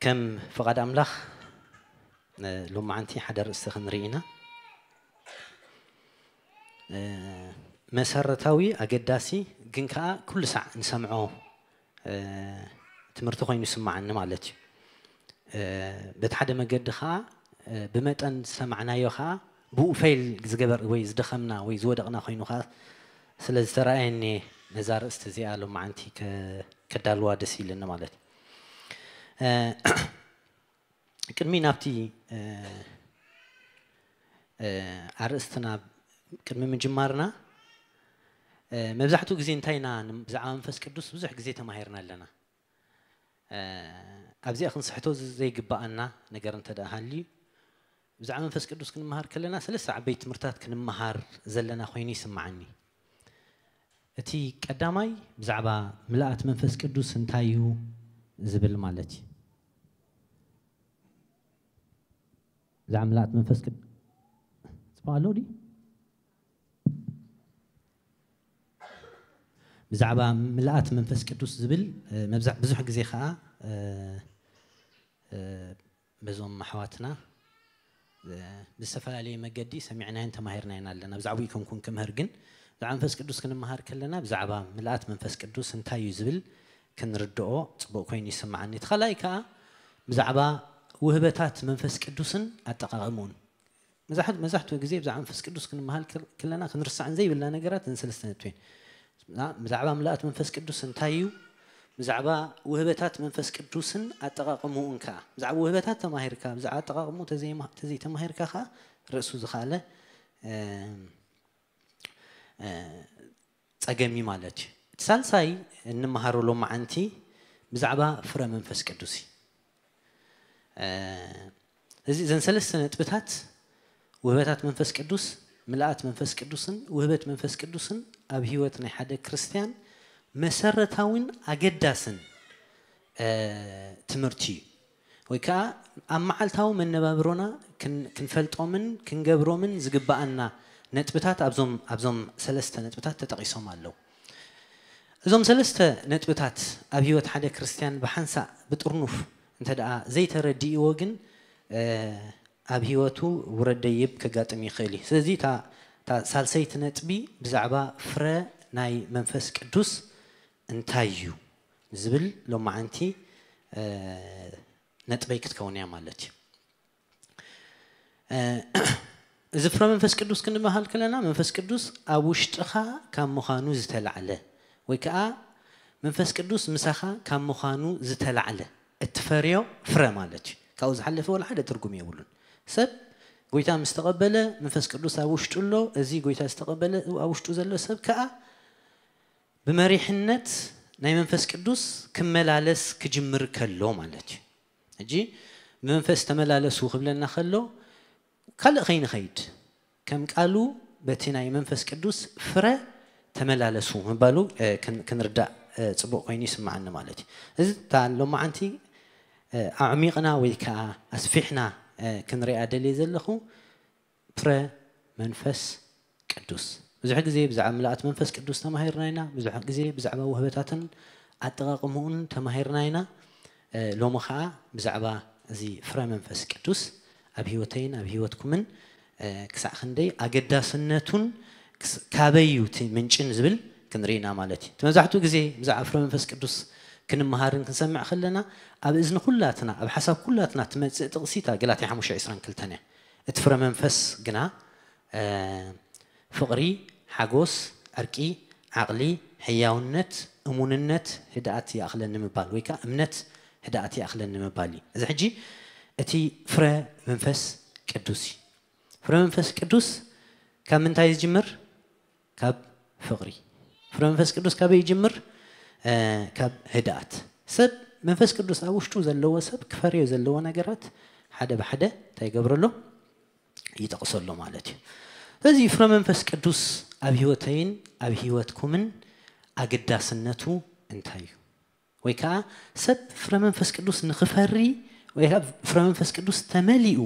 ከም ፍቓድ ኣምላኽ ሎማዓንቲ ሓደ ርእስቲ ክንርኢ ኢና። መሰረታዊ ኣገዳሲ ግን ከዓ ኩሉ ሳዕ ንሰምዖ ትምህርቲ ኮይኑ ይስምዓኒ ማለት እዩ። በቲ ሓደ መገዲ ከዓ ብመጠን ዝሰማዕናዮ ከዓ ብኡ ፌል ዝገበር ወይ ዝደኸምና ወይ ዝወደቕና ኮይኑ ከዓ ስለ ዝተረኣየኒ ነዛ ርእስቲ እዚኣ ሎማዓንቲ ከዳልዋ ደስ ኢልኒ ማለት እዩ። ቅድሚ ናብቲ ኣርእስትና ቅድሚ ምጅማርና መብዛሕትኡ ግዜ እንታይ ኢና ብዛዕባ መንፈስ ቅዱስ ብዙሕ ግዜ ተማሂርና ኣለና። ኣብዚኣ ክንስሕቶ ዘይግባኣና ነገር እንተ ደኣ ሃልዩ ብዛዕባ መንፈስ ቅዱስ ክንመሃር ከለና ሰለስተ ዓበይቲ ትምህርታት ክንመሃር ዘለና ኮይኑ ይስምዓኒ። እቲ ቀዳማይ ብዛዕባ ምልኣት መንፈስ ቅዱስ እንታይ እዩ ዝብል ማለት እዩ። ብዛዕባ ምልኣት መንፈስ ቅዱስ ጽቡቕ ኣሎ ድዩ? ብዛዕባ ምልኣት መንፈስ ቅዱስ ዝብል ብዙሕ ግዜ ከዓ በዞም ኣሕዋትና ብዝተፈላለየ መገዲ ሰሚዕናዮን ተማሂርናዮን ኣለና። ብዛዕባኡ ኣይኮንኩን ክምህር፣ ግን ብዛዕባ መንፈስ ቅዱስ ክንመሃር ከለና ብዛዕባ ምልኣት መንፈስ ቅዱስ እንታይ እዩ ዝብል ክንርድኦ ጽቡቕ ኮይኑ ይስምዓኒ። እቲ ካልኣይ ከዓ ብዛዕባ ውህበታት መንፈስ ቅዱስን ኣጠቓቕምኡን። መብዛሕትኡ ግዜ ብዛዕባ መንፈስ ቅዱስ ክንመሃል ከለና ክንርሳዕን ዘይብልና ነገራት እዘን ሰለስተ ነጥቢ እየን። ብዛዕባ ምልኣት መንፈስ ቅዱስ እንታይ እዩ? ብዛዕባ ውህበታት መንፈስ ቅዱስን ኣጠቓቕምኡን ከዓ፣ ብዛዕባ ውህበታት ተማሂርካ ብዛዕባ ኣጠቓቕምኡ ተዘይተማሂርካ ከዓ ርእሱ ዝኸኣለ ጸገም እዩ ማለት እዩ። እቲ ሳልሳይ እንመሃሮ ሎማዓንቲ ብዛዕባ ፍረ መንፈስ ቅዱስ እዩ። እዚ እዘን ሰለስተ ነጥብታት ውህበታት መንፈስ ቅዱስ፣ ምልኣት መንፈስ ቅዱስን ውህበት መንፈስ ቅዱስን ኣብ ህይወት ናይ ሓደ ክርስትያን መሰረታዊን ኣገዳስን ትምህርቲ እዩ። ወይ ከዓ ኣብ መዓልታዊ መነባብሮና ክንፈልጦምን ክንገብሮምን ዝግባኣና ነጥብታት ኣብዞም ኣብዞም ሰለስተ ነጥብታት ተጠቒሶም ኣለዉ። እዞም ሰለስተ ነጥብታት ኣብ ህይወት ሓደ ክርስትያን ብሓንሳእ ብጥርኑፍ እንተ ደኣ ዘይተረዲእዎ ግን ኣብ ህይወቱ ውረድ ደይብ ከጋጥም ይኽእል እዩ። ስለዚ እታ ሳልሰይቲ ነጥቢ ብዛዕባ ፍረ ናይ መንፈስ ቅዱስ እንታይ እዩ ዝብል ሎማዓንቲ ነጥበይ ክትከውን እያ ማለት እዩ። እዚ ፍረ መንፈስ ቅዱስ ክንበሃል ከለና መንፈስ ቅዱስ ኣብ ውሽጥኻ ካብ ምዃኑ ዝተላዕለ ወይ ከዓ መንፈስ ቅዱስ ምሳኻ ካብ ምዃኑ ዝተላዕለ እትፈርዮ ፍረ ማለት እዩ። ካብኡ ዝሓለፈ ወላ ሓደ ትርጉም የብሉን። ሰብ ጎይታ ምስ ተቐበለ መንፈስ ቅዱስ ኣብ ውሽጡ ኣሎ። እዚ ጎይታ ዝተቐበለ ኣብ ውሽጡ ዘሎ ሰብ ከዓ ብመሪሕነት ናይ መንፈስ ቅዱስ ክመላለስ ክጅምር ከሎ ማለት እዩ። ሕጂ ብመንፈስ ተመላለሱ ክብለና ከሎ ካልእ ከይንኸይድ ከም ቃሉ በቲ ናይ መንፈስ ቅዱስ ፍረ ተመላለሱ ምባሉ ክንርዳእ ፅቡቅ ኮይኑ ይስምዓኒ ማለት እዩ። እዚ እታ ሎማዓንቲ ኣዕሚቕና ወይ ከዓ ኣስፊሕና ክንሪኣ ደልየ ዘለኹ ፍረ መንፈስ ቅዱስ። ብዙሕ ግዜ ብዛዕባ ምልኣት መንፈስ ቅዱስ ተማሂርና ኢና። ብዙሕ ግዜ ብዛዕባ ውህበታትን ኣጠቓቕምኡን ተማሂርና ኢና። ሎሚ ከዓ ብዛዕባ እዚ ፍረ መንፈስ ቅዱስ ኣብ ህይወተይን ኣብ ህይወትኩምን ክሳዕ ክንደይ ኣገዳስነቱን ካበይ እዩ እቲ ምንጭን ዝብል ክንርኢ ኢና ማለት እዩ። እቲ መብዛሕትኡ ግዜ ብዛዕባ ፍረ መንፈስ ቅዱስ ክንመሃርን ክንሰምዕ ከለና ኣብ እዝኒ ኩላትና ኣብ ሓሳብ ኩላትና ትመፅእ ጥቕሲ እታ ገላትያ ሓሙሽተ ዕስራን ክልተን እያ። እቲ ፍረ መንፈስ ግና ፍቕሪ፣ ሓጎስ፣ ዕርቂ፣ ዓቕሊ፣ ሕያውነት፣ እሙንነት፣ ህድኣት ይኣኽለኒ ምባል ወይ ከዓ እምነት ህድኣት ይኣኽለኒ ምባል እዩ። እዚ ሕጂ እቲ ፍረ መንፈስ ቅዱስ እዩ። ፍረ መንፈስ ቅዱስ ካብ ምንታይ ዝጅምር? ካብ ፍቕሪ። ፍረ መንፈስ ቅዱስ ካበይ ይጅምር? ካብ ህድኣት። ሰብ መንፈስ ቅዱስ ኣብ ውሽጡ ዘለዎ ሰብ ክፈርዮ ዘለዎ ነገራት ሓደ ብሓደ እንታይ ይገብረሎ? ይጠቕሰሎ ማለት እዩ። ስለዚ ፍረ መንፈስ ቅዱስ ኣብ ህይወተይን ኣብ ህይወትኩምን ኣገዳስነቱ እንታይ እዩ? ወይ ከዓ ሰብ ፍረ መንፈስ ቅዱስ ንኽፈሪ ወይ ከዓ ፍረ መንፈስ ቅዱስ ተመሊኡ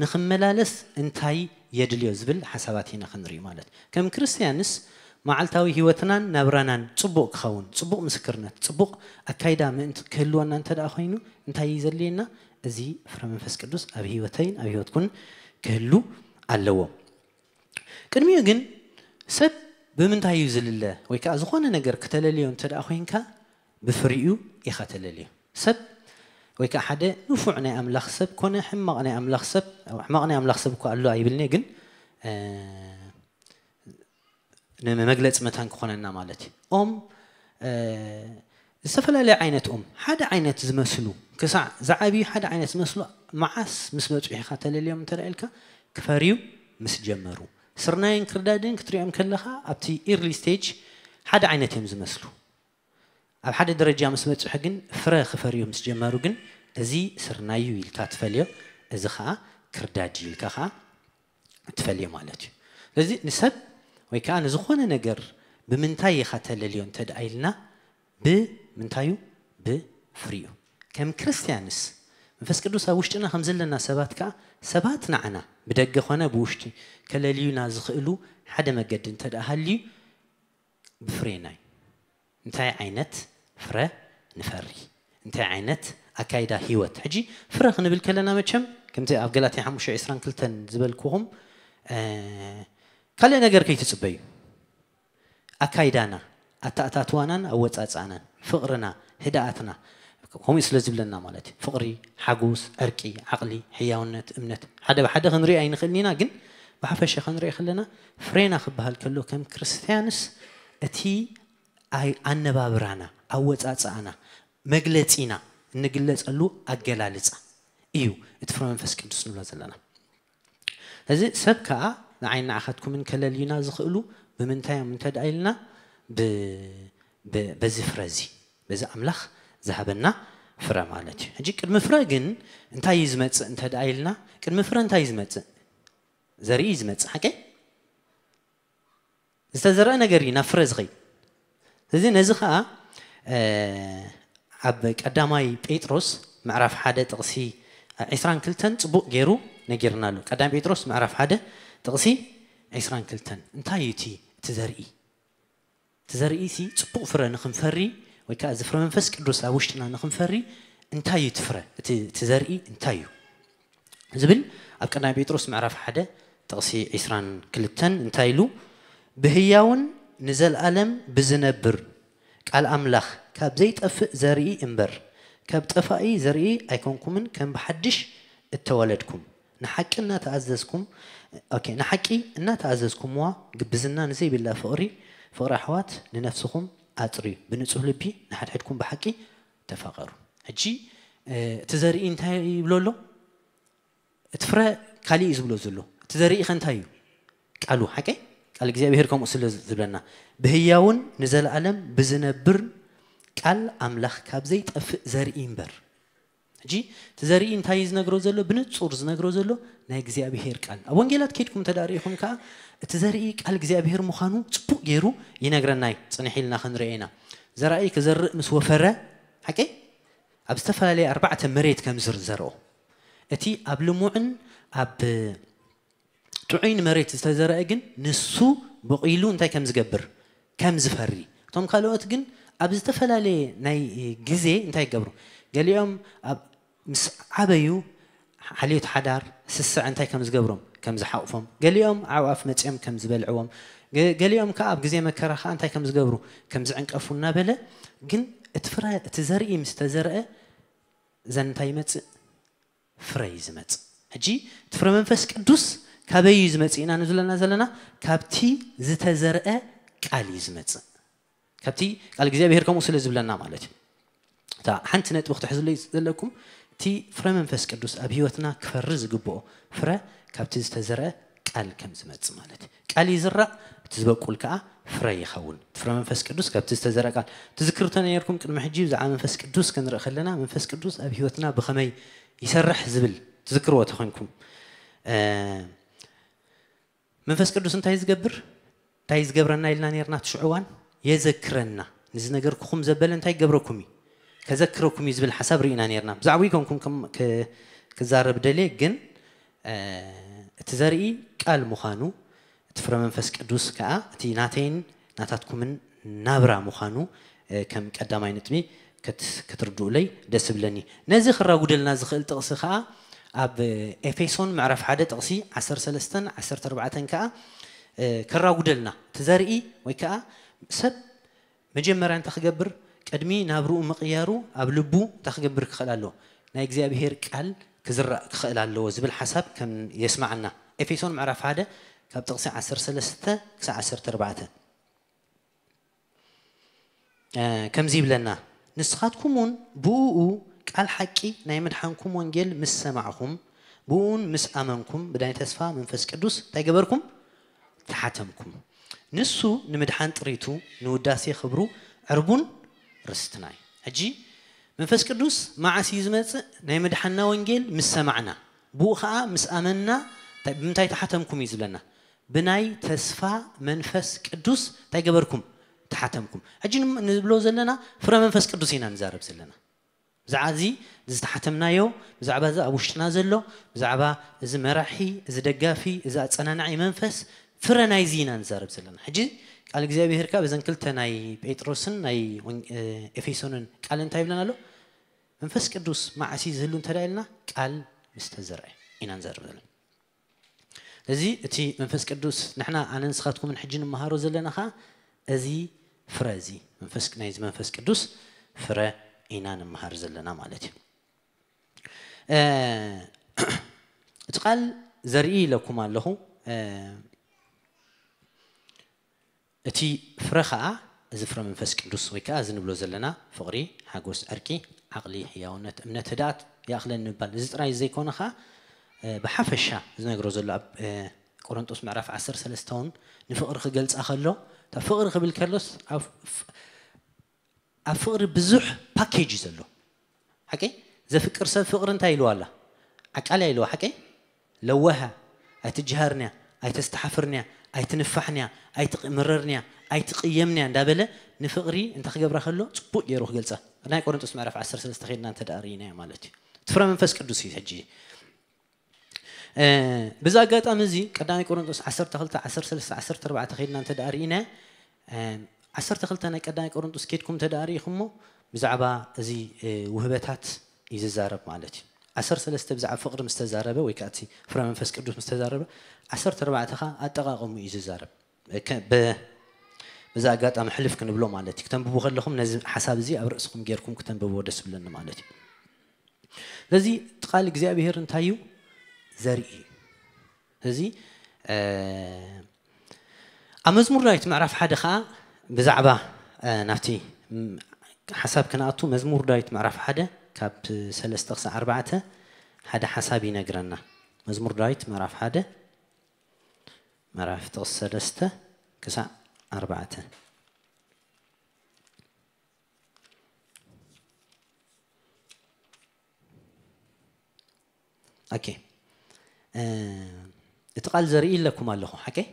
ንኽመላለስ እንታይ የድልዮ ዝብል ሓሳባት ኢና ክንርኢ ማለት እዩ። ከም ክርስትያንስ መዓልታዊ ህይወትናን ናብራናን ጽቡቕ ክኸውን፣ ጽቡቕ ምስክርነት፣ ጽቡቕ ኣካይዳ ምእንቲ ክህልወና እንተ ደኣ ኮይኑ፣ እንታይ እዩ ዘድልየና? እዚ ፍረ መንፈስ ቅዱስ ኣብ ህይወተይን ኣብ ህይወትኩን ክህሉ ኣለዎ። ቅድሚኡ ግን ሰብ ብምንታይ እዩ ዝልለ? ወይ ከኣ ዝኾነ ነገር ክተለልዮ እንተ ደኣ ኮይንካ፣ ብፍሪኡ ኢኻ ተለልዮ። ሰብ ወይ ከኣ ሓደ ንፉዕ ናይ ኣምላኽ ሰብ ኮነ ሕማቕ ናይ ኣምላኽ ሰብ፣ ሕማቕ ናይ ኣምላኽ ሰብ እኳ ኣሎ ኣይብልኒ፣ ግን፣ እ፣ ንመግለጺ መታን ክኾነና ማለት እዩ። ኦም፣ እ፣ ዝተፈላለየ ዓይነት ኦም፣ ሓደ ዓይነት ዝመስሉ፣ ክሳዕ ዝዓብዩ ሓደ ዓይነት ዝመስሉ፣ መዓስ ምስ በጽሑ ኢኻ ተለልዮም እንተ ደኣ ኢልካ፣ ክፈርዩ ምስ ጀመሩ። ስርናይን ክርዳድን ክትሪኦም ከለኻ፣ ኣብቲ ኢርሊ ስቴጅ ሓደ ዓይነት እዮም ዝመስሉ። ኣብ ሓደ ደረጃ ምስ በጽሑ ግን፣ ፍረ ክፈርዩ ምስ ጀመሩ ግን፣ እዚ ስርናይ እዩ ኢልካ ትፈልዮ፣ እዚ ኸኣ ክርዳድ እዩ ኢልካ ኸኣ ትፈልዮ ማለት እዩ። ስለዚ ንሰብ ወይ ከኣ ንዝኾነ ነገር ብምንታይ ኢኻ ተለልዮ እንተ ደኣ ኢልና፣ ብምንታዩ? ብፍሪኡ። ከም ክርስትያንስ መንፈስ ቅዱስ ኣብ ውሽጥና ከም ዘለና ሰባት ከኣ፣ ሰባት ንዓና ብደገ ኾነ ብውሽጢ ከለልዩና ዝኽእሉ ሓደ መገዲ እንተ ደኣ ሃልዩ፣ ብፍሬና እዩ። እንታይ ዓይነት ፍረ ንፈሪ? እንታይ ዓይነት ኣካይዳ ህይወት? ሕጂ ፍረ ክንብል ከለና መቸም ከምቲ ኣብ ገላትያ ሓሙሽተ ዕስራን ክልተን ዝበልኩኹም፣ እ፣ ካልእ ነገር ከይትጽበዩ። ኣካይዳና፣ ኣተኣታትዋናን ኣወጻጽኣናን፣ ፍቕርና፣ ህድኣትና፣ ከምኡ ስለ ዝብለና ማለት እዩ። ፍቕሪ፣ ሓጎስ፣ ዕርቂ፣ ዓቕሊ፣ ሕያውነት፣ እምነት፣ ሓደ ብሓደ ክንርኢ ኣይንኽእልን ኢና፣ ግን ብሓፈሻ ክንርኢ ከለና ፍሬና ክበሃል ከሎ ከም ክርስትያንስ እቲ ኣይ-፣ ኣነባብራና፣ ኣወጻጽኣና፣ መግለጺና፣ እንግለጸሉ ኣገላልጻ እዩ እቲ ፍረ መንፈስ ቅዱስ ንብሎ ዘለና። እዚ ሰብ ከኣ ንዓይን ንዓኻትኩምን ከለልዩና ዝኽእሉ ብምንታይ እዮም እንተ ደኣ ኢልና፣ ብ-፣ ብ-፣ በዚ ፍረ እዚ፣ በዚ ኣምላኽ ዝሃበና ፍረ ማለት እዩ። ሕጂ ቅድሚ ፍረ ግን እንታይ እዩ ዝመጽእ እንተ ደኣ ኢልና፣ ቅድሚ ፍረ እንታይ እዩ ዝመጽእ? ዘርኢ እዩ ዝመጽእ፣ ሓቀይ? ዝተዘርአ ነገር እዩ ናብ ፍረ ዝኸይድ። ስለዚ ነዚ ኸኣ፣ እ፣ ኣብ ቀዳማይ ጴጥሮስ ምዕራፍ ሓደ ጥቕሲ ዕስራን ክልተን ጽቡቕ ገይሩ ነጊርና ኣሎ። ቀዳማይ ጴጥሮስ ምዕራፍ ሓደ ጥቕሲ ዕስራን ክልተን። እንታይ እዩ እቲ፣ እቲ ዘርኢ? እቲ ዘርኢ እዚ ጽቡቕ ፍረ ንኽንፈሪ ወይ ከኣ እዚ ፍረ መንፈስ ቅዱስ ኣብ ውሽጥና ንኽንፈሪ እንታይ እዩ እቲ ፍረ? እቲ፣ እቲ ዘርኢ እንታይ እዩ? ዝብል ኣብ ቀዳማይ ጴጥሮስ ምዕራፍ ሓደ ጥቕሲ ዕስራን ክልተን እንታይ ኢሉ? ብህያውን ንዘለኣለም ብዝነብር ቃል ኣምላኽ ካብ ዘይጠፍእ ዘርኢ እምበር ካብ ጠፋኢ ዘርኢ ኣይኮንኩምን፣ ከም ብሓድሽ እተወለድኩም፣ ንሓቂ እናተኣዘዝኩም፣ ኦኬ፣ ንሓቂ እናተኣዘዝኩምዋ፣ ግብዝና ንዘይብላ ፍቕሪ፣ ፍቕሪ ኣሕዋት ንነፍስኹም ኣጽርዩ፣ ብንጹህ ልቢ ንሓድሕድኩም ብሓቂ ተፋቐሩ። ሕጂ፣ እ፣ እቲ ዘርኢ እንታይ ይብሎ ኣሎ? እቲ ፍረ ካልእ እዩ ዝብሎ ዘሎ። እቲ ዘርኢ ኸ እንታይ እዩ? ቃሉ፣ ሓቀይ? ቃል እግዚኣብሔር ከምኡ ስለ ዝብለና፣ ብህያውን ንዘለኣለም ብዝነብር ቃል ኣምላኽ ካብ ዘይጠፍእ ዘርኢ እምበር። ሕጂ፣ እቲ ዘርኢ እንታይ እዩ ዝነግሮ ዘሎ? ብንጹር ዝነግሮ ዘሎ ናይ እግዚኣብሔር ቃል። ኣብ ወንጌላት ከይድኩም እንተ ደኣ ርኢኹም ከኣ፣ እቲ ዘርኢ ቃል እግዚኣብሔር ምዃኑ ጽቡቕ ገይሩ ይነግረና እዩ። ጽንሕ ኢልና ክንርኢ ኢና። ዘራኢ ክዘርእ ምስ ወፈረ፣ ሓቀይ? ኣብ ዝተፈላለየ ኣርባዕተ መሬት ከም ዝር-፣ ዘርኦ። እቲ ኣብ ልሙዕን ኣብ ጥዑይን መሬት ዝተዘርአ ግን ንሱ በቑሉ እንታይ ከም ዝገብር? ከም ዝፈሪ። እቶም ካልኦት ግን ኣብ ዝተፈላለየ ናይ ግዜ እንታይ ይገብሩ? ገሊኦም ኣብ፣ ምስ ዓበዩ ሓልዮት ሓዳር ስስዐ እንታይ ከም ዝገብሮም? ከም ዝሓቑፎም። ገሊኦም ኣዕዋፍ መጺኦም ከም ዝበልዕዎም። ገ-፣ ገሊኦም ከኣ ኣብ ግዜ መከራ ከኣ እንታይ ከም ዝገብሩ? ከም ዝዕንቀፉ እናበለ፣ ግን እቲ ፍረ፣ እቲ ዘርኢ ምስ ተዘርአ ዘን እንታይ ይመጽእ? ፍረ እዩ ዝመጽእ። ሕጂ እቲ ፍረ መንፈስ ቅዱስ ካበይ እዩ ዝመጽእ ኢና ንዝለና ዘለና? ካብቲ ዝተዘርአ ቃል እዩ ዝመጽእ። ካብቲ ቃል እግዚኣብሔር ከምኡ ስለ ዝብለና ማለት እዩ። እታ ሓንቲ ነጥቢ ክትሕዝለይ ዘለኩም፣ እቲ ፍረ መንፈስ ቅዱስ ኣብ ህይወትና ክፈሪ ዝግብኦ ፍረ ካብቲ ዝተዘርአ ቃል ከም ዝመጽእ ማለት እዩ። ቃል ይዝራእ፣ እቲ ዝበቁል ከኣ ፍረ ይኸውን። እቲ ፍረ መንፈስ ቅዱስ ካብቲ ዝተዘርአ ቃል። ትዝክሩ ተነይርኩም ቅድሚ ሕጂ ብዛዕባ መንፈስ ቅዱስ ክንርኢ ከለና፣ መንፈስ ቅዱስ ኣብ ህይወትና ብኸመይ ይሰርሕ ዝብል ትዝክርዎ ተኾንኩም። እ፣ መንፈስ ቅዱስ እንታይ ዝገብር? እንታይ ዝገብረና ኢልና ነይርና እቲ ሽዑ እዋን? የዘክረና። ንዝነገርኩኹም ዘበለ እንታይ ይገብረኩም እዩ? ከዘክረኩም እዩ ዝብል ሓሳብ ርኢና ነይርና። ብዛዕባኡ ኣይኮንኩን ከም-፣ ክ-፣ ክዛረብ ደልየ፣ ግን፣ እ፣ እቲ ዘርኢ ቃል ምዃኑ፣ እቲ ፍረ መንፈስ ቅዱስ ከኣ እቲ ናተይን ናታትኩምን ናብራ ምዃኑ ከም ቀዳማይ ነጥቢ ክትርድኡለይ ደስ ብለኒ። ነዚ ክራጉደልና ዝኽእል ጥቕሲ ከዓ ኣብ ኤፌሶን ምዕራፍ ሓደ ጥቕሲ ዓሰርተ ሰለስተን ዓሰርተ ኣርባዕተን ከዓ ክራጉደልና፣ እቲ ዘርኢ ወይ ከዓ ሰብ መጀመርያ እንታይ ክገብር፣ ቅድሚ ናብርኡ ምቕያሩ ኣብ ልቡ እንታይ ክገብር ክኽእል ኣለዎ? ናይ እግዚኣብሔር ቃል ክዝራእ ክኽእል ኣለዎ ዝብል ሓሳብ ከም የስማዓና። ኤፌሶን ምዕራፍ ሓደ ካብ ጥቕሲ ዓሰርተ ሰለስተ ክሳብ ዓሰርተ ኣርባዕተ ከምዚ ይብለና፣ ንስኻትኩም እውን ብእኡ ቃል ሓቂ ናይ ምድሓንኩም ወንጌል ምስ ሰማዕኹም፣ ብእኡን ምስ ኣመንኩም ብናይ ተስፋ መንፈስ ቅዱስ እንታይ ገበርኩም? ተሓተምኩም። ንሱ ንምድሓን ጥሪቱ ንውዳሴ ክብሩ ዕርቡን ርስትና እዩ። ሕጂ መንፈስ ቅዱስ መዓስ እዩ ዝመፅእ? ናይ ምድሓንና ወንጌል ምስ ሰማዕና፣ ብኡ ከዓ ምስ ኣመንና። ብምንታይ ተሓተምኩም እዩ ዝብለና? ብናይ ተስፋ መንፈስ ቅዱስ እንታይ ገበርኩም? ተሓተምኩም። ሕጂ ንብሎ ዘለና ፍረ መንፈስ ቅዱስ ኢና ንዛረብ ዘለና። ብዛዕባ እዚ ዝተሓተምናዮ፣ ብዛዕባ እዚ ኣብ ውሽጥና ዘሎ፣ ብዛዕባ እዚ መራሒ፣ እዚ ደጋፊ፣ እዚ ኣፀናናዒ መንፈስ፣ ፍረ ናይዚ ኢና ንዛረብ ዘለና። ሕጂ ቃል እግዚኣብሔር ከዓ በዘን ክልተ ናይ ጴጥሮስን ናይ ኤፌሶንን ቃል እንታይ ይብለና ኣሎ? መንፈስ ቅዱስ መዓስ እዩ ዝህሉ እንተ ኢልና፣ ቃል ምስ ተዘርአ ኢና ንዛረብ ዘለና። እዚ እቲ መንፈስ ቅዱስ ንሕና ኣነ ንስኻትኩምን ሕጂ ንምሃሮ ዘለና ኸዓ እዚ ፍረ እዚ መንፈስ ናይዚ መንፈስ ቅዱስ ፍረ ኢና ንምሃር ዘለና ማለት እዩ። እቲ ቃል ዘርኢ ኢለኩም ኣለኹ። እቲ ፍረ ኸዓ እዚ ፍረ መንፈስ ቅዱስ ወይ ከዓ እዚ ንብሎ ዘለና ፍቕሪ፣ ሓጎስ፣ ዕርቂ፣ ዓቕሊ፣ ህያውነት፣ እምነት፣ ህድኣት ይኣኽለኒ ምባል፣ እዚ ጥራይ ዘይኮነ ኸዓ ብሓፈሻ ዝነግሮ ዘሎ ኣብ ቆሮንጦስ ምዕራፍ ዓሰርተ ሰለስተ እውን ንፍቕሪ ክገልፃ ከሎ፣ እታ ፍቕሪ ክብል ከሎስ ኣብ ፍቕሪ ብዙሕ ፓኬጅ እዩ ዘሎ። ሓቀይ? ዘፍቅር ሰብ ፍቕሪ እንታይ ኢልዋ ኣላ? ዓቃልያ ኢልዋ። ሓቀይ? ለዋሃ፣ ኣይትጅሃርንያ፣ ኣይተስተሓፍርንያ፣ ኣይትንፋሕንያ፣ ኣይትምረርንያ፣ ኣይትቕየምንያ እንዳበለ ንፍቕሪ እንታይ ክገብራ ከሎ ፅቡቅ ገይሩ ክገልፃ። ናይ ቆሮንጦስ ምዕራፍ ዓሰርተ ሰለስተ ከይድና እንተ ደኣ ርኢናዮ ማለት እዩ። እቲ ፍረ መንፈስ ቅዱስ እዩ ሕጂ። ብዚ ኣጋጣሚ እዚ ቀዳማይ ቆሮንጦስ ዓሰርተ ክልተ፣ ዓሰርተ ሰለስተ፣ ዓሰርተ ኣርባዕተ ከይድና እንተ ደኣ ርኢናዮ፣ ዓሰርተ ክልተ ናይ ቀዳማይ ቆሮንጦስ ኬድኩም እንተ ደኣ ርኢኹሞ ብዛዕባ እዚ ውህበታት እዩ ዝዛረብ ማለት እዩ። ዓሰርተ ሰለስተ ብዛዕባ ፍቕሪ ምስ ተዛረበ ወይ ከዓ እቲ ፍረ መንፈስ ቅዱስ ምስ ተዛረበ፣ ዓሰርተ ኣርባዕተ ከዓ ኣጠቓቕሙ እዩ ዝዛረብ። በዚ ኣጋጣሚ ሕልፍ ክንብሎ ማለት እዩ። ክተንብቡ ከለኹም ነዚ ሓሳብ እዚ ኣብ ርእስኹም ጌርኩም ክተንብብዎ ደስ ብለኒ ማለት እዩ። ስለዚ እቲ ቃል እግዚኣብሔር እንታይ እዩ? ዘርኢ እዩ። እዚ ኣብ መዝሙር ዳዊት ምዕራፍ ሓደ ከዓ ብዛዕባ ናብቲ ሓሳብ ክንኣቱ፣ መዝሙር ዳዊት ምዕራፍ ሓደ ካብ ሰለስተ ክሳዕ ኣርባዕተ ሓደ ሓሳብ ይነግረና። መዝሙር ዳዊት ምዕራፍ ሓደ ምዕራፍ ጥቕሲ ሰለስተ ክሳዕ ኣርባዕተ። ኦኬ፣ እቲ ቃል ዘርኢ ኢለኩም ኣለኹ። ሓቀይ?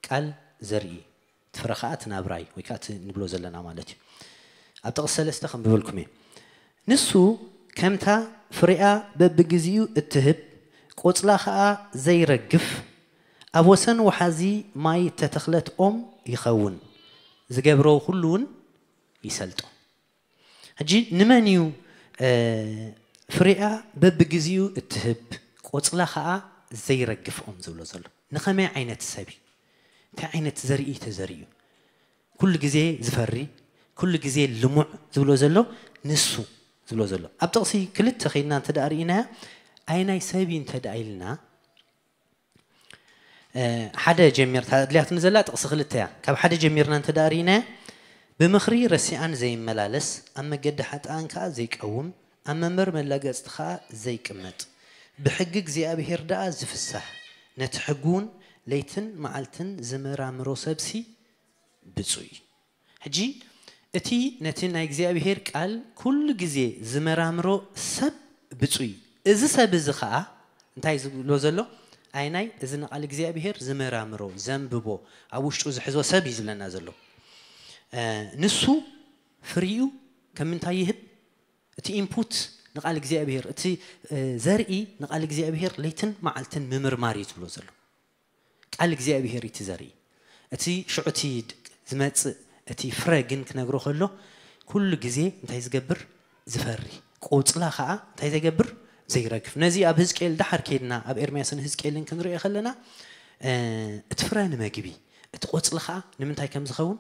ቃል ዘርኢ፣ እቲ ፍረ ኸዓ እቲ ናብራይ ወይ ከዓ እቲ ንብሎ ዘለና ማለት እዩ። ኣብ ጥቕሲ ሰለስተ ከንብበልኩም እየ። ንሱ ከምታ ፍሬኣ በብግዚኡ እትህብ፣ ቆጽላ ኸኣ ዘይረግፍ፣ ኣብ ወሰን ወሓዚ ማይ እተተኽለት ኦም ይኸውን፣ ዝገብሮ ኩሉ እውን ይሰልጦ። ሕጂ ንመን እዩ ፍሬኣ በብግዚኡ እትህብ ቆጽላ ኸኣ ዘይረግፍ ኦም ዝብሎ ዘሎ? ንኸመይ ዓይነት ሰብ እዩ? እንታይ ዓይነት ዘርኢ ተዘሪኡ? ኩሉ ግዜ ዝፈሪ፣ ኩሉ ግዜ ልሙዕ ዝብሎ ዘሎ ንሱ ዝብሎ ዘሎ። ኣብ ጥቕሲ ክልተ ከይድና እንተ ደኣ ርኢናያ፣ ኣየናይ ሰብ እዩ እንተ ደኣ ኢልና፣ ሓደ ጀሚር፣ እታ ኣድልያትኒ ዘላ ጥቕሲ ክልተ እያ። ካብ ሓደ ጀሚርና እንተ ደኣ ርኢናያ፣ ብምኽሪ ረሲኣን ዘይመላለስ፣ ኣብ መገዲ ሓጥኣን ከኣ ዘይቀውም፣ ኣብ መንበር መላገጽቲ ከኣ ዘይቅመጥ፣ ብሕጊ እግዚኣብሄር ደኣ ዝፍሳህ፣ ነቲ ሕጉ እውን ለይትን መዓልትን ዝመራምሮ ሰብሲ ብጹይ። ሕጂ እቲ ነቲ ናይ እግዚኣብሄር ቃል ኩሉ ግዜ ዝመራምሮ ሰብ ብጹይ። እዚ ሰብ እዚ ኸኣ እንታይ ዝብሎ ዘሎ? ኣየናይ? እዚ ንቓል እግዚኣብሄር ዝመራምሮ፣ ዘንብቦ፣ ኣብ ውሽጡ ዝሕዞ ሰብ እዩ ዝብለና ዘሎ። ንሱ ፍሪኡ ከም ምንታይ ይህብ? እቲ ኢንፑት ንቓል እግዚኣብሄር፣ እቲ ዘርኢ ንቓል እግዚኣብሄር ለይትን መዓልትን ምምርማር እዩ ዝብሎ ዘሎ። ቃል እግዚኣብሄር እዩ እቲ ዘርኢ። እቲ ሽዑ እቲ ዝመጽእ እቲ ፍረ ግን ክነግሮ ከሎ ኩሉ ግዜ እንታይ ዝገብር? ዝፈሪ። ቆጽላ ኸዓ እንታይ ዘይገብር? ዘይረግፍ። ነዚ ኣብ ህዝቅኤል ደሓር ከይድና ኣብ ኤርምያስን ህዝቅኤልን ክንሪኦ ከለና እቲ ፍረ ንመግቢ፣ እቲ ቆጽሊ ኸዓ ንምንታይ ከም ዝኸውን?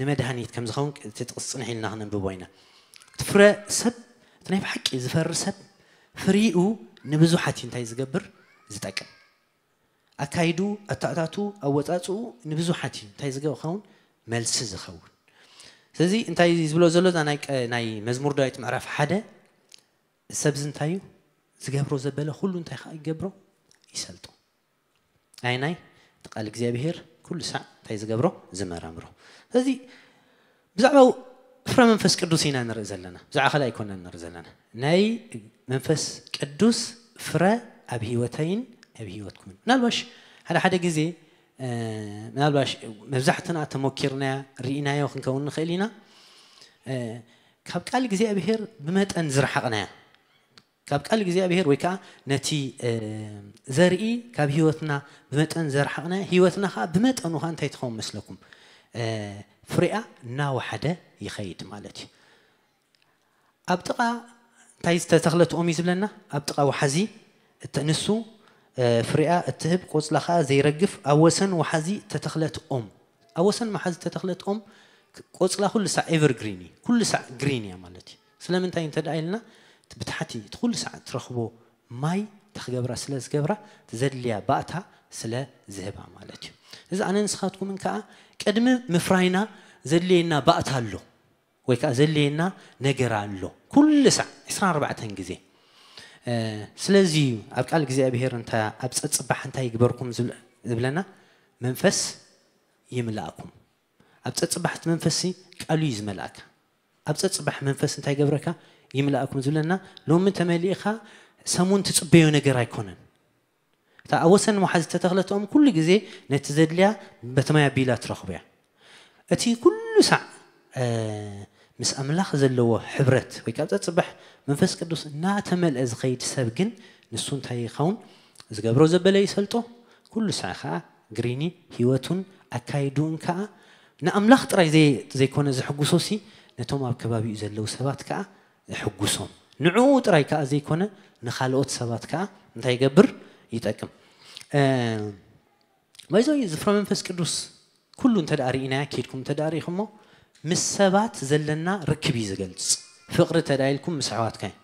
ንመድሃኒት ከም ዝኸውን እቲ ጥቕሲ ጽንሕ ኢልና ክነንብቦ ኢና። እቲ ፍረ ሰብ እቲ ናይ ብሓቂ ዝፈሪ ሰብ ፍሪኡ ንብዙሓት እዩ እንታይ ዝገብር? ዝጠቅም። ኣካይዱ፣ ኣታእታቱ፣ ኣወጻጽኡ ንብዙሓት እዩ እንታይ ዝኸውን? መልሲ ዝኸውን። ስለዚ እንታይ ዝብሎ ዘሎ እዛ ናይ ቀ- ናይ መዝሙር ዳዊት ምዕራፍ ሓደ፣ ሰብዚ እንታይ እዩ ዝገብሮ ዘበለ ኩሉ እንታይ ከዓ ይገብሮ? ይሰልጦ። ኣይ ናይ እቲ ቃል እግዚኣብሄር ኩሉ ሳዕ እንታይ ዝገብሮ? ዝመራምሮ። ስለዚ ብዛዕባ ፍረ መንፈስ ቅዱስ ኢና ንርኢ ዘለና፣ ብዛዕባ ካልእ ኣይኮና ንርኢ ዘለና። ናይ መንፈስ ቅዱስ ፍረ ኣብ ህይወተይን ኣብ ህይወትኩምን። ምናልባሽ ሓደ ሓደ ግዜ ምናልባሽ መብዛሕትና ተሞኪርናያ ርኢናዮ ክንከውን ንኽእል ኢና። ካብ ቃል እግዚኣብሄር ብመጠን ዝረሓቕናያ፣ ካብ ቃል እግዚኣብሄር ወይ ከዓ ነቲ ዘርኢ ካብ ህይወትና ብመጠን ዘርሓቕናያ፣ ህይወትና ከዓ ብመጠኑ ከዓ እንታይ ትኸውን መስለኩም? ፍሬኣ እናወሓደ ይኸይድ ማለት እዩ። ኣብ ጥቓ እንታይ ዝተተኽለት ኦም እዩ ዝብለና? ኣብ ጥቓ ወሓዚ እተ- ንሱ ፍሬኣ እትህብ፣ ቆጽላ ከዓ ዘይረግፍ፣ ኣብ ወሰን ወሓዚ እተተኽለት ኦም። ኣብ ወሰን ወሓዚ እተተኽለት ኦም ቆጽላ ኩሉ ሳዕ ኤቨርግሪን እዩ። ኩሉ ሳዕ ግሪን እያ ማለት እዩ። ስለምንታይ እንተ ደኣ ኢልና፣ ብታሕቲ እቲ ኩሉ ሳዕ ትረኽቦ ማይ ተኽገብራ ስለ ዝገብራ፣ ዘድልያ ባእታ ስለ ዝህባ ማለት እዩ። እዚ ኣነ ንስኻትኩምን ከዓ ቅድሚ ምፍራይና ዘድልየና ባእታ ኣሎ፣ ወይ ከዓ ዘድልየና ነገር ኣሎ። ኩሉ ሳዕ ዕስራን ኣርባዕተን ግዜ። ስለዚ ኣብ ቃል እግዚኣብሔር እንታ ኣብ ጸጽባሕ እንታይ ይግበርኩም ዝብለና? መንፈስ ይምላእኩም። ኣብ ጸጽባሕ እቲ መንፈስ ቃሉ እዩ ዝመልኣካ። ኣብ ጸጽባሕ መንፈስ እንታይ ገብረካ? ይምላእኩም ዝብለና። ሎሚ ተመሊእኻ ሰሙን ትጽበዮ ነገር ኣይኮነን። እታ ኣብ ወሰን ወሓዚ ዝተተኽለት ኦም ኩሉ ግዜ ነቲ ዘድልያ በቲ ማይ ኣቢላ ትረኽቦ እያ። እቲ ኩሉ ሳዕ ምስ ኣምላኽ ዘለዎ ሕብረት ወይ ካብ ጸጽባሕ መንፈስ ቅዱስ እናተመልአ ዝኸይድ ሰብ ግን ንሱ እንታይ ይኸውን? ዝገብሮ ዘበለ ይሰልጦ። ኩሉ ሳዕ ከዓ ግሪኒ ህይወቱን ኣካይዱን ከዓ ንኣምላኽ ጥራይ ዘይኮነ ዝሕጉሶ ሲ ነቶም ኣብ ከባቢኡ ዘለዉ ሰባት ከዓ ሕጉሶም። ንዕኡ ጥራይ ከኣ ዘይኮነ ንኻልኦት ሰባት ከኣ እንታይ ይገብር? ይጠቅም። ባይዞ እዚ ፍረ መንፈስ ቅዱስ ኩሉ እንተ ደኣ ርኢናያ፣ ኬድኩም እንተ ደኣ ርኢኹሞ፣ ምስ ሰባት ዘለና ርክብ እዩ ዝገልጽ። ፍቕሪ እንተ ደኣ ኢልኩም ምስ ኣሕዋትካ እዩ።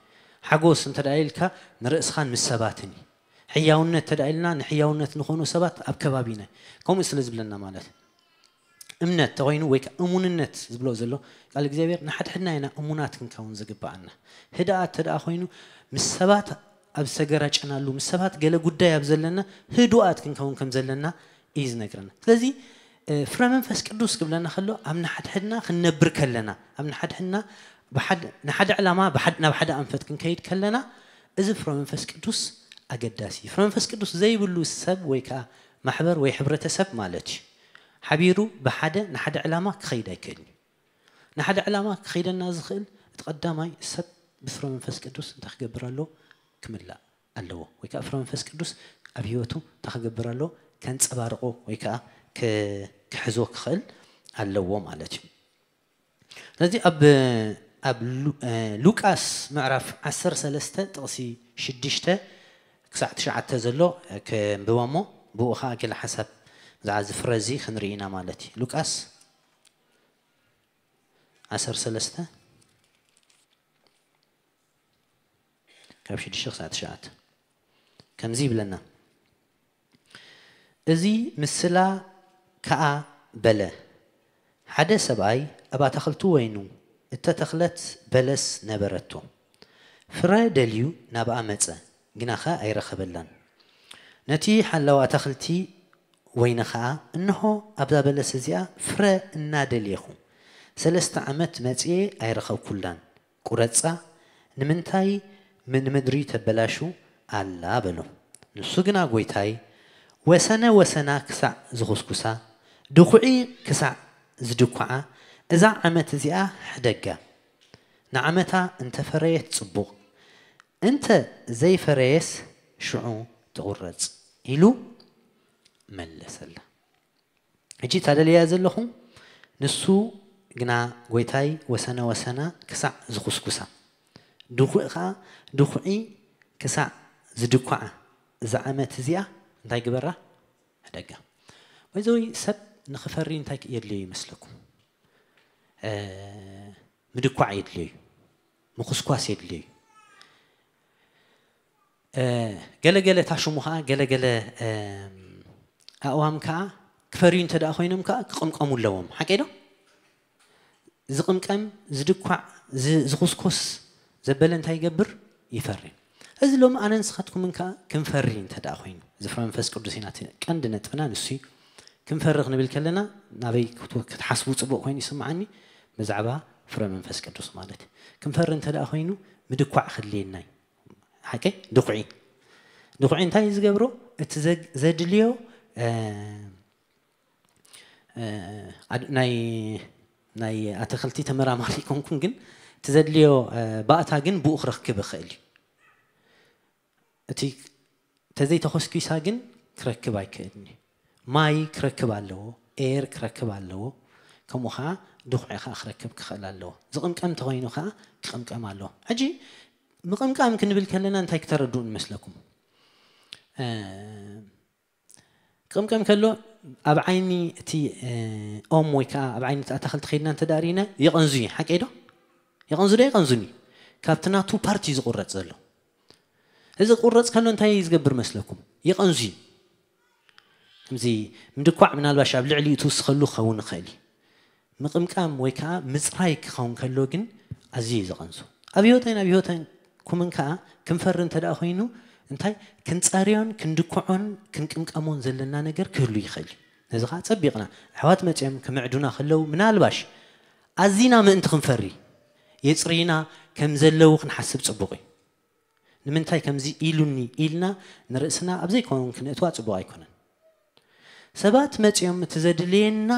ሓጎስ እንተ ደኣ ኢልካ ንርእስኻን ምስ ሰባትን እዩ። ሕያውነት እንተ ደኣ ኢልና ንሕያውነት ንኾኑ ሰባት ኣብ ከባቢና እዩ። ከምኡ ስለ ዝብለና ማለት እዩ። እምነት ተኮይኑ ወይ ከዓ እሙንነት ዝብሎ ዘሎ ቃል እግዚኣብሔር ንሓድሕድና ኢና እሙናት ክንከውን ዝግባኣና። ህድኣት ተደኣ ኮይኑ ምስ ሰባት ኣብ ዝተገራጨናሉ ምስ ሰባት ገለ ጉዳይ ኣብ ዘለና ህዱኣት ክንከውን ከም ዘለና እዩ ዝነግረና። ስለዚ ፍረ መንፈስ ቅዱስ ክብለና ከሎ ኣብ ንሓድሕድና ክንነብር ከለና ኣብ ንሓድሕድና ንሓደ ዕላማ ናብ ሓደ ኣንፈት ክንከይድ ከለና እዚ ፍረ መንፈስ ቅዱስ ኣገዳሲ እዩ። ፍረ መንፈስ ቅዱስ ዘይብሉ ሰብ ወይ ከዓ ማሕበር ወይ ሕብረተሰብ ማለት እዩ። ሓቢሩ ብሓደ ንሓደ ዕላማ ክኸይድ ኣይክእልን እዩ። ንሓደ ዕላማ ክኸይደና ዝኽእል እቲ ቀዳማይ ሰብ ብፍረ መንፈስ ቅዱስ እንታይ ክገብር ኣለዎ? ክምላእ ኣለዎ። ወይ ከዓ ፍረ መንፈስ ቅዱስ ኣብ ህይወቱ እንታይ ክገብር ኣለዎ? ከንጸባርቆ ወይ ከዓ ክሕዞ ክኽእል ኣለዎ ማለት እዩ። ስለዚ ኣብ ኣብ ሉቃስ ምዕራፍ ዓሰርተ ሰለስተ ጥቕሲ ሽዱሽተ ክሳዕ ትሽዓተ ዘሎ ክንብቦ እሞ ብኡ ከዓ ገለ ሓሳብ ብዛዕባ እዚ ፍረ እዚ ክንርኢ ኢና ማለት እዩ። ሉቃስ ዓሰርተ ሰለስተ ካብ ሽዱሽተ ክሳዕ ትሽዓተ ከምዚ ይብለና። እዚ ምስላ ከኣ በለ፣ ሓደ ሰብኣይ ኣብ ኣታኽልቱ ወይኑ እተተኽለት በለስ ነበረቶ። ፍረ ደልዩ ናብኣ መጸ፣ ግናኸ ኣይረኸበላን። ነቲ ሓላው ኣታኽልቲ ወይኒ ኸኣ፣ እንሆ ኣብዛ በለስ እዚኣ ፍረ እናደልየኹ ሰለስተ ዓመት መጺኤ ኣይረኸብኩላን። ቁረጻ፣ ንምንታይ ንምድሪ ተበላሹ ኣላ በሎ። ንሱ ግና ጎይታይ፣ ወሰነ ወሰና ክሳዕ ዝኹስኩሳ፣ ድኹዒ ክሳዕ ዝድኩዓ፣ እዛ ዓመት እዚኣ ሕደጋ። ንዓመታ እንተ ፈረየት ጽቡቕ፣ እንተ ዘይፈረየስ ሽዑ ትቑረጽ ኢሉ መለሰላ። ሕጂ እታ ደልያ ዘለኹ ንሱ ግና ጎይታይ ወሰነ ወሰና ክሳዕ ዝኹስኩሳ፣ ድኹዒ ኸዓ ድኹዒ ክሳዕ ዝድኳዓ፣ እዛ ዓመት እዚኣ እንታይ ግበራ? ሕደጋ። ባይዘወይ ሰብ ንኽፈሪ እንታይ የድልዮ ይመስለኩም? ምድኳዕ የድልዮ እዩ። ምኹስኳስ የድልዮ እዩ። ገለገለ ታሽሙ ከዓ ገለገለ ኣእዋም ከዓ ክፈርዩ እንተ ደኣ ኮይኖም ከዓ ክቕምቀሙ ኣለዎም። ሓቀይ ዶ? ዝቕምቀም ዝድኳዕ ዝኹስኮስ ዘበለ እንታይ ይገብር? ይፈሪ። እዚ ሎም ኣነ ንስኻትኩምን ከዓ ክንፈሪ እንተ ደኣ ኮይኑ፣ እዚ ፍረ መንፈስ ቅዱስ ኢና እቲ ቀንዲ ነጥብና ንሱ እዩ። ክንፈሪ ክንብል ከለና ናበይ ክትሓስቡ ፅቡቕ ኮይኑ ይስምዓኒ? ብዛዕባ ፍረ መንፈስ ቅዱስ ማለት እዩ። ክንፈሪ እንተ ደኣ ኮይኑ ምድኳዕ ክድልየና እዩ። ሓቂ ድኩዒ ድኩዒ እንታይ እዩ ዝገብሮ? እቲ ዘድልዮ ናይ ናይ ኣትክልቲ ተመራማሪ ይኮንኩን፣ ግን እቲ ዘድልዮ ባእታ ግን ብኡ ክረክብ ይኽእል እዩ። እቲ ተዘይተኾስኪሳ ግን ክረክብ ኣይክእልን እዩ። ማይ ክረክብ ኣለዎ፣ ኤር ክረክብ ኣለዎ፣ ከምኡ ከዓ ድኩዒ ከዓ ክረክብ ክኽእል ኣለዎ። ዝቕምቀም እንተኮይኑ ከዓ ክቕምቀም ኣለዎ። ሕጂ ምቕምቃም ክንብል ከለና እንታይ ክተረድኡ ንመስለኩም? ቅምቀም ከሎ ኣብ ዓይኒ እቲ ኦም ወይ ከዓ ኣብ ዓይኒ እቲ ኣታክልቲ ከይድና እንተ ዳሪና የቐንዙ እዩ። ሓቀይ ዶ? የቐንዙ ዶ የቐንዙኒ? ካብቲ ናቱ ፓርቲ ዝቁረፅ ዘሎ እዚ ቁረፅ ከሎ እንታይ ዝገብር መስለኩም? የቐንዙ እዩ። ከምዚ ምድኳዕ ምናልባሽ ኣብ ልዕሊኡ ትውስኸሉ ክኸውን ይኽእል እዩ። ምቕምቃም ወይ ከዓ ምፅራይ ክኸውን ከሎ ግን ኣዝዩ እዩ ዘቐንዙ። ኣብ ህይወተይን ኣብ ህይወተይን ኩምን ከዓ ክንፈሪ እንተ ደኣ ኮይኑ እንታይ ክንፀርዮን ክንድኩዖን ክንቅምቀሞን ዘለና ነገር ክህሉ ይኽእል እዩ። ነዚ ከዓ ፀቢቕና ኣሕዋት መፅኦም ክምዕዱና ከለዉ ምናልባሽ ኣዚና ምእንቲ ክንፈሪ የፅርይና ከም ዘለዉ ክንሓስብ ፅቡቕ እዩ። ንምንታይ ከምዚ ኢሉኒ ኢልና ንርእስና ኣብ ዘይኮን ክንእትዋ ጽቡቕ ኣይኮነን። ሰባት መጺኦም እቲ ዘድልየና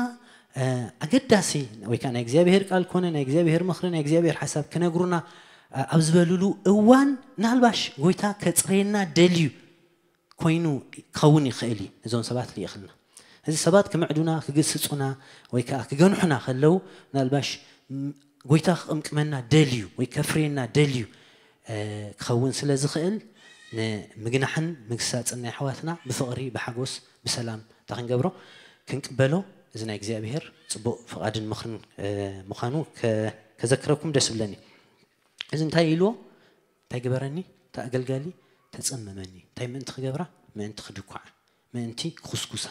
ኣገዳሲ ወይ ከዓ ናይ እግዚኣብሔር ቃል ኮነ ናይ እግዚኣብሔር ምኽሪ ናይ እግዚኣብሔር ሓሳብ ክነግሩና ኣብ ዝበሉሉ እዋን ናልባሽ ጎይታ ከጽረየና ደልዩ ኮይኑ ክኸውን ይኽእል እዩ። እዞም ሰባት ልኢኽልና እዚ ሰባት ክምዕዱና ክግስጹና ወይ ከዓ ክገንሑና ከለዉ ናልባሽ ጎይታ ክቕምቅመና ደልዩ ወይ ከፍርየና ደልዩ ክኸውን ስለ ዝኽእል ንምግናሕን ምግሳፅን ናይ ኣሕዋትና ብፍቕሪ ብሓጎስ ብሰላም እንታይ ክንገብሮ ክንቅበሎ እዚ ናይ እግዚኣብሔር ፅቡቕ ፍቓድን ምኽርን ምዃኑ ከዘክረኩም ደስ ብለኒ። እዚ እንታይ ኢልዎ? እንታይ ግበረኒ? እታ ኣገልጋሊ ተፀመመኒ። እንታይ ምእንቲ ክገብራ? ምእንቲ ክድኳዓ፣ ምእንቲ ክኹስኩሳ።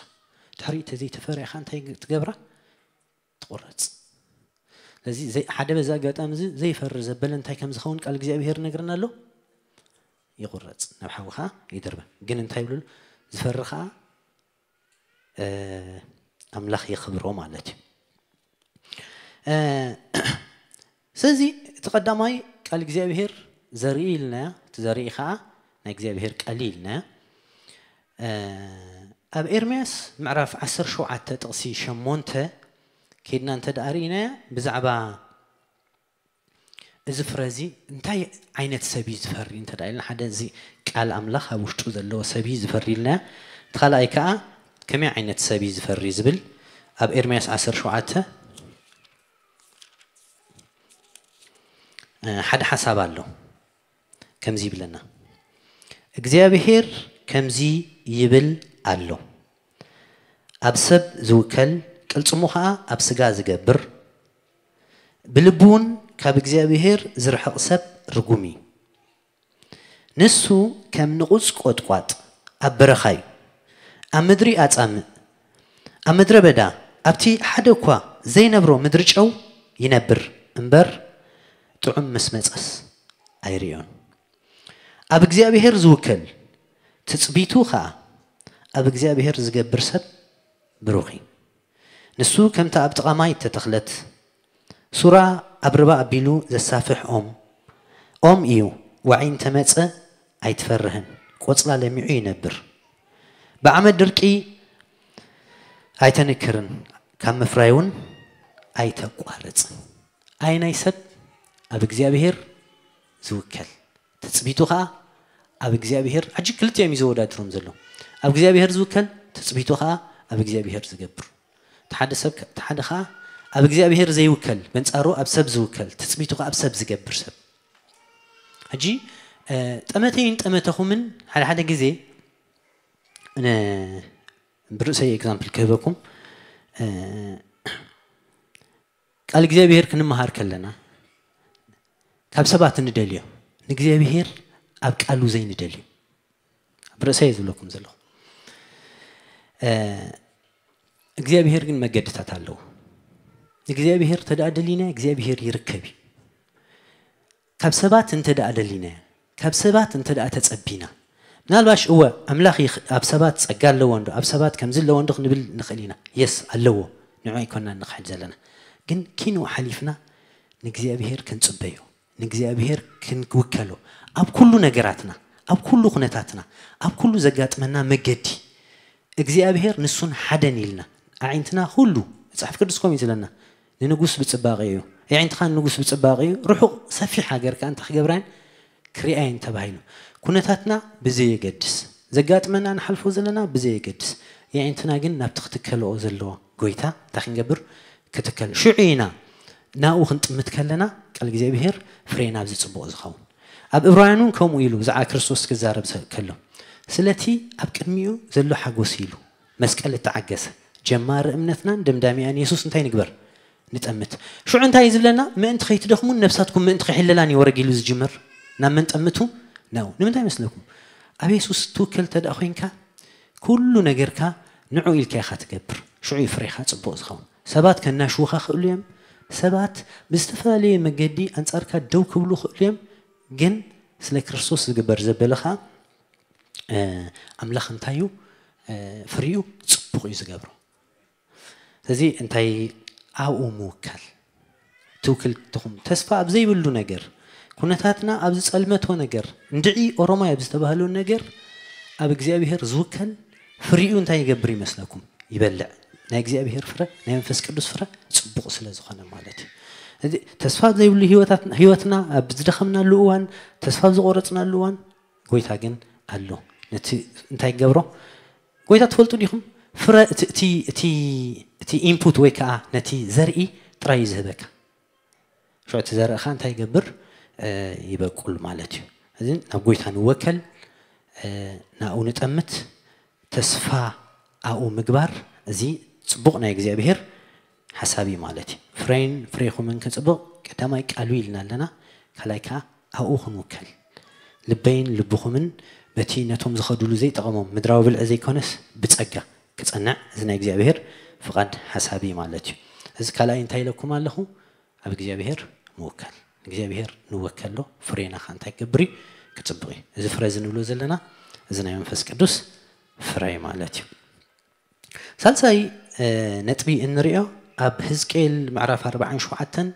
ድሕሪኡ ተዘይተፈሪዕኻ እንታይ ትገብራ? ትቑረፅ። ስለዚ ሓደ በዚ ኣጋጣሚ እዚ ዘይፈሪ ዘበለ እንታይ ከም ዝኸውን ቃል እግዚኣብሄር ነግርና ኣሎ። ይቑረፅ ናብ ሓዊ ከዓ ይድርበ። ግን እንታይ ይብሉ? ዝፈሪ ከዓ ኣምላኽ የኽብሮ ማለት እዩ። ስለዚ እቲ ቀዳማይ ቃል እግዚኣብሄር ዘርኢ ኢልናያ፣ እቲ ዘርኢ ከዓ ናይ እግዚኣብሄር ቃል ኢልናያ። ኣብ ኤርምያስ ምዕራፍ ዓሰርተ ሸውዓተ ጥቕሲ ሸሞንተ ከይድና እንተ ደኣ ርኢናያ ብዛዕባ እዚ ፍረ እዚ እንታይ ዓይነት ሰብ እዩ ዝፈሪ እንተ ደኣ ኢልና ሓደ እዚ ቃል ኣምላኽ ኣብ ውሽጡ ዘለዎ ሰብ እዩ ዝፈሪ ኢልና እቲ ካልኣይ ከዓ ከመይ ዓይነት ሰብ እዩ ዝፈሪ ዝብል ኣብ ኤርምያስ ዓሰርተ ሸውዓተ ሓደ ሓሳብ ኣሎ። ከምዚ ይብለና እግዚኣብሄር ከምዚ ይብል ኣሎ ኣብ ሰብ ዝውከል ቅልጽሙ ኸኣ ኣብ ስጋ ዝገብር ብልቡ እውን ካብ እግዚኣብሄር ዝርሕቕ ሰብ ርጉም እዩ። ንሱ ከም ንቑጽ ቈጥቋጥ ኣብ በረኻ እዩ። ኣብ ምድሪ ኣጻምእ ኣብ ምድረ በዳ ኣብቲ ሓደ እኳ ዘይነብሮ ምድሪ ጨው ይነብር እምበር ጥዑም ምስ መጸስ ኣይርእዮን። ኣብ እግዚኣብሄር ዝውከል ትጽቢቱ ኸኣ ኣብ እግዚኣብሄር ዝገብር ሰብ ብሩኽ እዩ። ንሱ ከምቲ ኣብ ጥቓ ማይ እተተኽለት ሱራ ኣብ ርባ ኣቢሉ ዘሳፍሕ ኦም ኦም እዩ። ዋዒ እንተመጸ ኣይትፈርህን። ቆጽላ ለሚዑ ይነብር። ብዓመት ድርቂ ኣይተንክርን። ካብ ምፍራይ እውን ኣይተቋርጽን። ኣየናይ ሰብ ኣብ እግዚኣብሄር ዝውከል ትጽቢቱ ኸዓ ኣብ እግዚኣብሄር ሕጂ ክልቲኦም እዩ ዘወዳድሮም ዘሎ። ኣብ እግዚኣብሄር ዝውከል ትጽቢቱ ኸዓ ኣብ እግዚኣብሄር ዝገብር እቲ ሓደ ሰብ እቲ ሓደ ኸዓ ኣብ እግዚኣብሔር ዘይውከል፣ በንጻሩ ኣብ ሰብ ዝውከል፣ ትጽቢቱ ከኣ ኣብ ሰብ ዝገብር ሰብ። ሕጂ፣ እ፣ ጠመተይን ጠመተኹምን ሓደ ሓደ ግዜ፣ ን-፣ ብርእሰይ ኤግዛምፕል ክህበኩም፣ እ፣ ቃል እግዚኣብሔር ክንመሃር ከለና፣ ካብ ሰባት እንደልዮ፣ ንእግዚኣብሔር ኣብ ቃሉ ዘይንደልዮ። ኣብ ርእሰይ ዝብለኩም ዘለኹ። እ፣ እግዚኣብሔር ግን መገድታት ኣለዎ። እግዚኣብሔር እንተ ደኣ ደሊና፣ እግዚኣብሔር ይርከብ እዩ። ካብ ሰባት እንተ ደኣ ደሊና፣ ካብ ሰባት እንተ ደኣ ተጸቢና፣ ምናልባሽ እወ፣ ኣምላኽ ይኽ-፣ ኣብ ሰባት ጸጋ ኣለዎ እንዶ፣ ኣብ ሰባት ከምዚ ኣለዎ እንዶ ክንብል ንኽእል ኢና። የስ፣ ኣለዎ። ንዑ ኣይኮንና ንኽሕድ ዘለና። ግን ኪንኡ ሓሊፍና ንእግዚኣብሔር ክንጽበዮ፣ ንእግዚኣብሔር ክንውከሎ፣ ኣብ ኩሉ ነገራትና፣ ኣብ ኩሉ ኩነታትና፣ ኣብ ኩሉ ዘጋጥመና መገዲ እግዚኣብሔር ንሱን ሓደን ኢልና፣ ኣዒንትና ኩሉ፣ መጽሓፍ ቅዱስ ከምኡ እዩ ዝብለና፣ ንንጉስ ብጽባቐ እዩ፣ ኣዒንትኻ ንንጉስ ብጽባቐ እዩ፣ ርሑቕ ሰፊሕ ሃገር ከኣ እንታይ ክገብራን ክሪኣየን ተባሂሉ። ኩነታትና ብዘየገድስ፣ ዘጋጥመና ንሓልፎ ዘለና ብዘየገድስ፣ የዒንትና ግን ናብቲ ክትከልኦ ዘለዎ ጎይታ እንታይ ክንገብር? ክትከል። ሽዑ ኢና ናብኡ ክንጥምት ከለና፣ ቃል እግዚኣብሔር ፍሬና ኣብዚ ጽቡቕ ዝኸውን። ኣብ ዕብራውያን እውን ከምኡ ኢሉ ብዛዕባ ክርስቶስ ክዛረብ ሰ-፣ ከሎ፣ ስለቲ ኣብ ቅድሚኡ ዘሎ ሓጎስ ኢሉ መስቀል እተዓገሰ፣ ጀማሪ እምነትናን ደምዳሚኣን የሱስ እንታይ ንግበር? ንጠምት። ሽዑ እንታይ እዩ ዝብለና? ምእንቲ ከይትደኽሙን ነፍሳትኩም ምእንቲ ከይሕለላን እዩ ወረግ ኢሉ ዝጅምር። ናብ መን ጠምቱ? ናብኡ። ንምንታይ ይመስለኩም? ኣብ የሱስ ትውከል እንተ ደኣ ኮይንካ፣ ኩሉ ነገርካ ንዑ ኢልካ ኢኻ ትገብር። ሽዑ እዩ ፍሬኻ ጽቡቕ ዝኸውን። ሰባት ከናሽዉኻ ክእሉ እዮም። ሰባት ብዝተፈላለየ መገዲ ኣንጻርካ ደው ክብሉ ክእሉ እዮም። ግን ስለ ክርስቶስ ዝግበር ዘበለ ኸኣ፣ እ፣ ኣምላኽ እንታይ እዩ? እ፣ ፍሪኡ ጽቡቕ እዩ ዝገብሮ። ስለዚ እንታይ ኣብኡ ምውካል? ትውክልትኹም ተስፋ ኣብ ዘይብሉ ነገር፣ ኩነታትና ኣብ ዝጸልመቶ ነገር፣ እንድዒ ኦሮማይ ኣብ ዝተባህሉ ነገር ኣብ እግዚኣብሔር ዝውከል ፍሪኡ እንታይ ይገብር ይመስለኩም? ይበልዕ። ናይ እግዚኣብሔር ፍረ፣ ናይ መንፈስ ቅዱስ ፍረ ጽቡቕ ስለ ዝኾነ ማለት እዩ። እዚ ተስፋ ኣብ ዘይብሉ ህይወታት-፣ ህይወትና ኣብ ዝደኸምናሉ እዋን፣ ተስፋ ኣብ ዝቖረጽናሉ እዋን፣ ጎይታ ግን ኣሎ። ነቲ እንታይ ይገብሮ? ጎይታ ትፈልጡ ዲኹም? ፍረ እቲ፣ እቲ፣ እቲ፣ እቲ ኢንፑት ወይ ከዓ ነቲ ዘርኢ ጥራይ እዩ ዝህበካ። ሽዑ እቲ ዘርእኻ እንታይ ይገብር? እ፣ ይበቁል ማለት እዩ። እዚ ናብ ጎይታ ንወከል፣ እ፣ ናብኡ ንጠምት፣ ተስፋ ኣብኡ ምግባር፣ እዚ ጽቡቕ ናይ እግዚኣብሔር ሓሳብ እዩ ማለት እዩ። ፍሬን ፍሬኹምን ከጽብቕ ቀዳማይ ቃሉ ኢልና ኣለና፣ ካልኣይ ከኣ ኣብኡ ክንውከል። ልበይን ልብኹምን በቲ ነቶም ዝኸዱሉ ዘይጠቐሞም ምድራዊ ብልዒ ዘይኮነስ ብጸጋ ክጸንዕ፣ እዚ ናይ እግዚኣብሔር ፍቓድ ሓሳብ እዩ ማለት እዩ። እዚ ካልኣይ እንታይ ኢለኩም ኣለኹ? ኣብ እግዚኣብሔር ምውካል። እግዚኣብሔር ንወከሎ፣ ፍሬና ኸኣ እንታይ ክገብር እዩ? ክጽብቕ እዩ። እዚ ፍረ እዚ ንብሎ ዘለና፣ እዚ ናይ መንፈስ ቅዱስ ፍረ ማለት እዩ። ሳልሳይ፣ እ፣ ነጥቢ እንሪኦ ኣብ ህዝቅኤል ምዕራፍ ኣርባዓን ሸውዓተን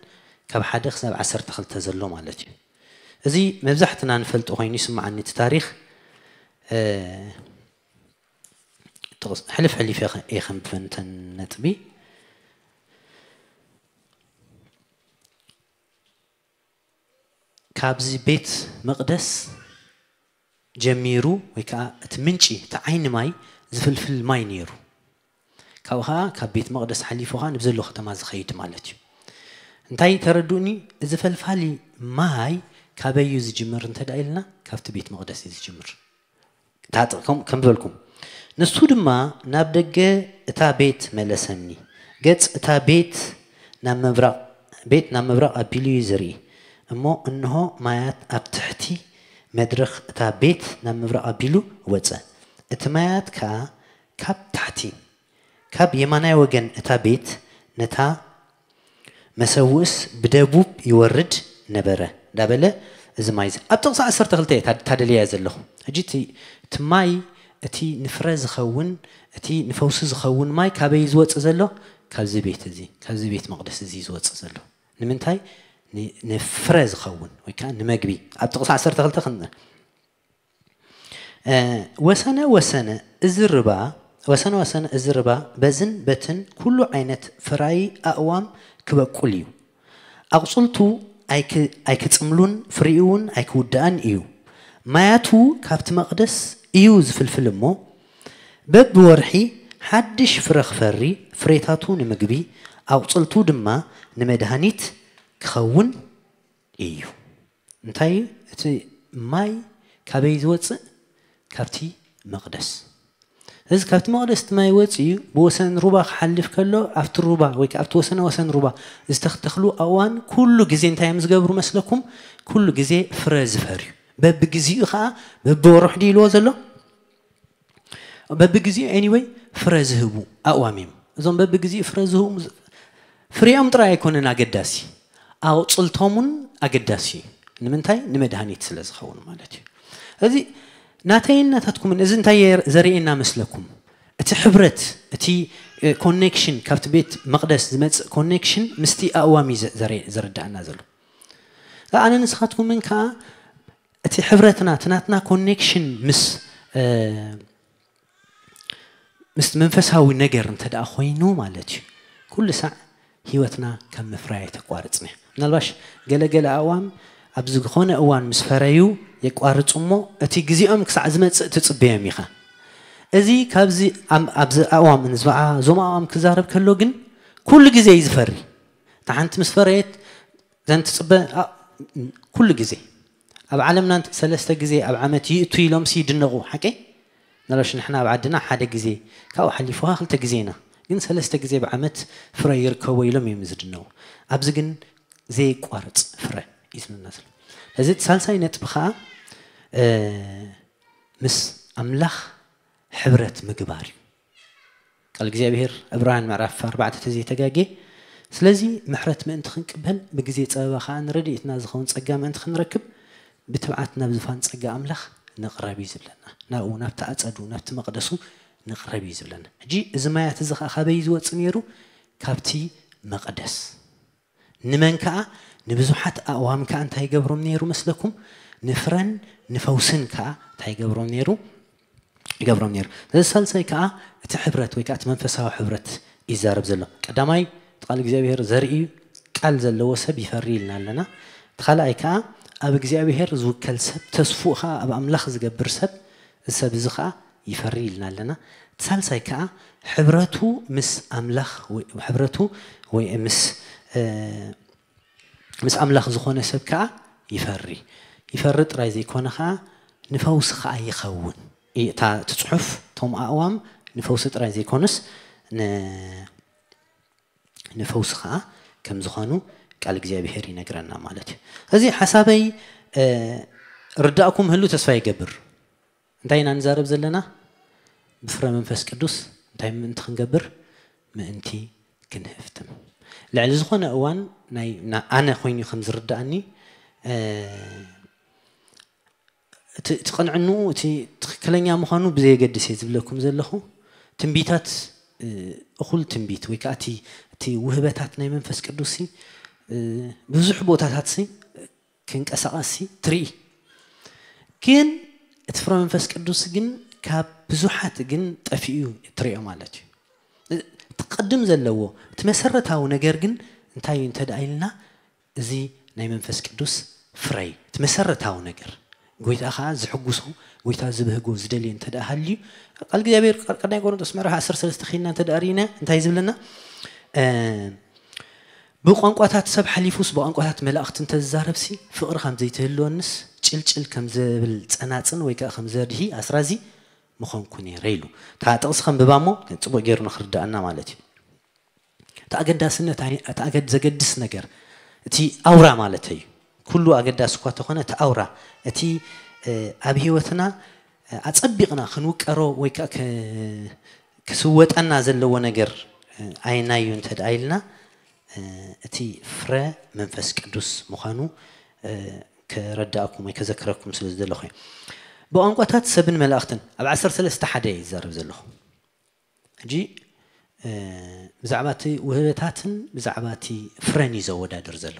ካብ ሓደ ክሳብ ዓሰርተ ክልተ ዘሎ ማለት እዩ። እዚ መብዛሕትና ንፈልጦ ኮይኑ ይስምዓኒ እቲ ታሪኽ። እ፣ ጥቕስ-፣ ሕልፍ ሕሊፍ እየ ከ-፣ እየ ከንብበን እተን ነጥቢ። ካብዚ ቤት መቕደስ ጀሚሩ፣ ወይ ከዓ እቲ ምንጪ፣ እቲ ዓይኒ ማይ ዝፍልፍል ማይ ነይሩ። ካብኡ ከዓ ካብ ቤት መቕደስ ሓሊፉ ከዓ ንብዘሎ ከተማ ዝኸይድ ማለት እዩ። እንታይ ተረድኡኒ? እዚ ፈልፋሊ ማይ ካበይ እዩ ዝጅምር እንተ ደኣ ኢልና፣ ካብቲ ቤት መቕደስ እዩ ዝጅምር። ታጥቕ ከም-፣ ከም ዝበልኩም። ንሱ ድማ ናብ ደገ እታ ቤት መለሰኒ። ገጽ እታ ቤት ናብ ምብራቕ፣ ቤት ናብ ምብራቕ ኣቢሉ እዩ ዝርኢ። እሞ እንሆ ማያት ኣብ ትሕቲ መድረኽ እታ ቤት ናብ ምብራቕ ኣቢሉ ወጸ። እቲ ማያት ከኣ ካብ ታሕቲ፣ ካብ የማናይ ወገን እታ ቤት ነታ መሰውእስ ብደቡብ ይወርድ ነበረ እንዳበለ፣ እዚ ማይ እዚ ኣብ ጥቕሲ ዓሰርተ ክልተ እየ ታ-፣ ታደልያ ዘለኹ። ሕጂ እቲ፣ እቲ ማይ፣ እቲ ንፍረ ዝኸውን፣ እቲ ንፈውሲ ዝኸውን ማይ ካበይ እዩ ዝወጽእ ዘሎ? ካብዚ ቤት እዚ፣ ካብዚ ቤት መቕደስ እዚ እዩ ዝወጽእ ዘሎ። ንምንታይ? ን-፣ ንፍረ ዝኸውን ወይ ከዓ ንመግቢ። ኣብ ጥቕሲ ዓሰርተ ክልተ ክን-፣ እ፣ ወሰነ ወሰነ እዚ ርባ፣ ወሰነ ወሰነ እዚ ርባ በዝን በትን ኩሉ ዓይነት ፍራይ ኣእዋም ክበቁል እዩ። ኣቑጽልቱ ኣይክ-፣ ኣይክጽምሉን ፍሪኡ እውን ኣይክውዳእን እዩ። ማያቱ ካብቲ መቕደስ እዩ ዝፍልፍል እሞ፣ በብወርሒ ሓድሽ ፍረ ክፈሪ፣ ፍሬታቱ ንምግቢ፣ ኣቑፅልቱ ድማ ንመድሃኒት ክኸውን እዩ። እንታይ እዩ? እቲ ማይ ካበይ ዝወፅእ? ካብቲ መቕደስ። እዚ ካብቲ መቕደስ እቲ ማይ ወፂኡ ብወሰን ሩባ ክሓልፍ ከሎ ኣብቲ ሩባ ወይ ከዓ ኣብቲ ወሰነ ወሰን ሩባ ዝተተኽሉ ኣእዋን ኩሉ ግዜ እንታይ እዮም ዝገብሩ መስለኩም? ኩሉ ግዜ ፍረ ዝፈርዩ፣ በብግዚኡ ከዓ፣ በብወርሑ ድዩ ኢልዎ ዘሎ? በብግዚኡ anyway ፍረ ዝህቡ ኣእዋም እዮም። እዞም በብግዚኡ ፍረ ዝህቡ ፍሬኦም ጥራይ ኣይኮነን ኣገዳሲ፣ ኣቑፅልቶም እውን ኣገዳሲ እዩ። ንምንታይ? ንመድሃኒት ስለ ዝኸውን ማለት እዩ። እዚ ናተይን ናታትኩምን እዚ እንታይ የር- ዘርእየና መስለኩም? እቲ ሕብረት፣ እቲ ኮኔክሽን፣ ካብቲ ቤት መቕደስ ዝመፅእ ኮኔክሽን ምስቲ ኣእዋም እዩ ዘ- ዘረ- ዘረዳእና ዘሎ። ኣነ ንስኻትኩምን ከዓ እቲ ሕብረትና፣ እቲ ናትና ኮኔክሽን ምስ እ፣ ምስ መንፈሳዊ ነገር እንተ ደኣ ኮይኑ ማለት እዩ፣ ኩሉ ሳዕ ህይወትና ካብ ምፍራይ ኣይተቋርፅን እያ። ምናልባሽ ገለገለ ኣእዋም ኣብ ዝኾነ እዋን ምስ ፈረዩ የቋርፁ እሞ እቲ ግዜኦም ክሳዕ ዝመፅእ ትፅበዮም ኢኻ። እዚ ካብዚ ኣም- ኣብዚ ኣእዋም ንዝበዓ እዞም ኣእዋም ክዛረብ ከሎ ግን ኩሉ ግዜ እዩ ዝፈሪ። እታ ሓንቲ ምስ ፈረየት ዘን ትፅበ ኣ- ኩሉ ግዜ ኣብ ዓለምና እንተ- ሰለስተ ግዜ ኣብ ዓመት ይእቱ ኢሎም ሲ ይድነቑ። ሓቀይ? ናሎሽ ንሕና ኣብ ዓድና ሓደ ግዜ ካብኡ ሓሊፉኻ ክልተ ግዜ ኢና፣ ግን ሰለስተ ግዜ ብዓመት ፍረ ይርከቦ ኢሎም እዮም ዝድነቑ። ኣብዚ ግን ዘይቋርፅ ፍረ እዩ ዝብለና ዘሎ። እዚ እቲ ሳልሳይ ነጥቢ ከዓ እ፣ ምስ ኣምላኽ ሕብረት ምግባር እዩ። ቃል እግዚኣብሔር ዕብራውያን ምዕራፍ ኣርባዕተ ተዘይተጋጌ፣ ስለዚ ምሕረት ምእንቲ ክንቅበል ብግዜ ጸበባ ከኣ ንረድኤትና ዝኸውን ጸጋ ምእንቲ ክንረክብ ብትብዓት ናብ ዝፋን ጸጋ ኣምላኽ ንቕረብ እዩ ዝብለና። ናብኡ ናብቲ ኣጸዱ ናብቲ መቕደሱ ንቕረብ እዩ ዝብለና። ሕጂ እዚ ማያት እዚ ከኣ ካበይ እዩ ዝወጽእ ነይሩ? ካብቲ መቕደስ። ንመን ከኣ ንብዙሓት ኣእዋም ከኣ እንታይ ይገብሮም ነይሩ መስለኩም? ንፍረን ንፈውስን ከኣ እንታይ ይገብሮም ነይሩ? ይገብሮም ነይሩ። እዚ ሳልሳይ ከኣ እቲ ሕብረት ወይ ከኣ እቲ መንፈሳዊ ሕብረት ይዛረብ ዘሎ። ቀዳማይ እቲ ቃል እግዚኣብሔር ዘርኢ ቃል ዘለዎ ሰብ ይፈሪ ኢልና ኣለና። እቲ ካልኣይ ከኣ ኣብ እግዚኣብሔር ዝውከል ሰብ፣ ተስፉ ከኣ ኣብ ኣምላኽ ዝገብር ሰብ፣ እዚ ሰብ እዚ ከኣ ይፈሪ ኢልና ኣለና። እቲ ሳልሳይ ከኣ ሕብረቱ ምስ ኣምላኽ ወይ ሕብረቱ ወይ ምስ እ፣ ምስ ኣምላኽ ዝኾነ ሰብ ከኣ ይፈሪ። ይፈሪ ጥራይ ዘይኮነ ከኣ ንፈውሲ ከኣ ይኸውን። እ፣ እታ እቲ ጽሑፍ እቶም ኣእዋም ንፈውሲ ጥራይ ዘይኮኑስ ን- ንፈውሲ ከኣ ከም ዝኾኑ ቃል እግዚኣብሔር ይነግረና ማለት እዩ። እዚ ሓሳበይ እ፣ ርዳእኩም ህሉ ተስፋ ይገብር። እንታይ ኢና ንዛረብ ዘለና? ብፍረ መንፈስ ቅዱስ እንታይ ምእንቲ ክንገብር? ምእንቲ ክንህፍትም። ልዕሊ ዝኾነ እዋን ናይ ና- ኣነ ኮይኑ ከም ዝርዳእኒ እ፣ እቲ እቲ ቅንዕንኡ እቲ ትኽክለኛ ምዃኑ ብዘየገድስ እየ ዝብለኩም ዘለኹ። ትንቢታት እ፣ እኹል ትንቢት ወይ ከዓ እቲ እቲ ውህበታት ናይ መንፈስ ቅዱስ ሲ እ፣ ብዙሕ ቦታታት ሲ ክንቀሳቐስ ሲ ትርኢ። ግን እቲ ፍረ መንፈስ ቅዱስ ግን ካብ ብዙሓት ግን ጠፊኡ ትሪኦ ማለት እዩ። እቲ ቅድም ዘለዎ እቲ መሰረታዊ ነገር ግን እንታይ እዩ እንተ ደኣ ኢልና፣ እዚ ናይ መንፈስ ቅዱስ ፍረ እዩ። እቲ መሰረታዊ ነገር ጎይታ ከዓ ዝሕጉሶ፣ ጎይታ ዝብህጎ ዝደልዮ እንተ ደኣ ሃልዩ፣ ቃል እግዚኣብሔር ቃል ቀዳማይ ቆሮንቶስ ምዕራፍ ዓሰርተ ሰለስተ ኺድና እንተ ደኣ ርኢና እንታይ ዝብለና? እ፣ ብቋንቋታት ሰብ ሓሊፉስ ብቋንቋታት መላእኽቲ እንተ ዝዛረብሲ ፍቕሪ ከም ዘይትህልወንስ ጭልጭል ከም ዘብል ጸናጽን ወይ ከዓ ከም ዘድሂ ኣስራዚ ምኾንኩ ነይረ ኢሉ። እታ ጥቕሲ ከንብባ እሞ ጽቡቕ ገይሩ ንኽርዳእና ማለት እዩ። እቲ ኣገዳስነት ኣይ- እቲ ኣገድ ዘገድስ ነገር እቲ ኣውራ ማለት እዩ። ኩሉ ኣገዳሲ እኳ ተኾነ እቲ ኣውራ እቲ እ፣ ኣብ ህይወትና እ፣ ኣጸቢቕና ክንውቀሮ ወይ ከዓ ክ- ክስወጠና ዘለዎ ነገር እ፣ ኣየናዩ እንተ ደኣ ኢልና እ፣ እቲ ፍረ መንፈስ ቅዱስ ምዃኑ እ፣ ከረዳእኩም ወይ ከዘክረኩም ስለ ዝደለኹ እየ። ብቋንቋታት ሰብን መላእኽትን ኣብ ዓሰርተ ሰለስተ ሓደ እየ ዝዛረብ ዘለኹ። ሕጂ እ፣ ብዛዕባ እቲ ውህበታትን ብዛዕባ እቲ ፍረን እዩ ዘወዳድር ዘሎ።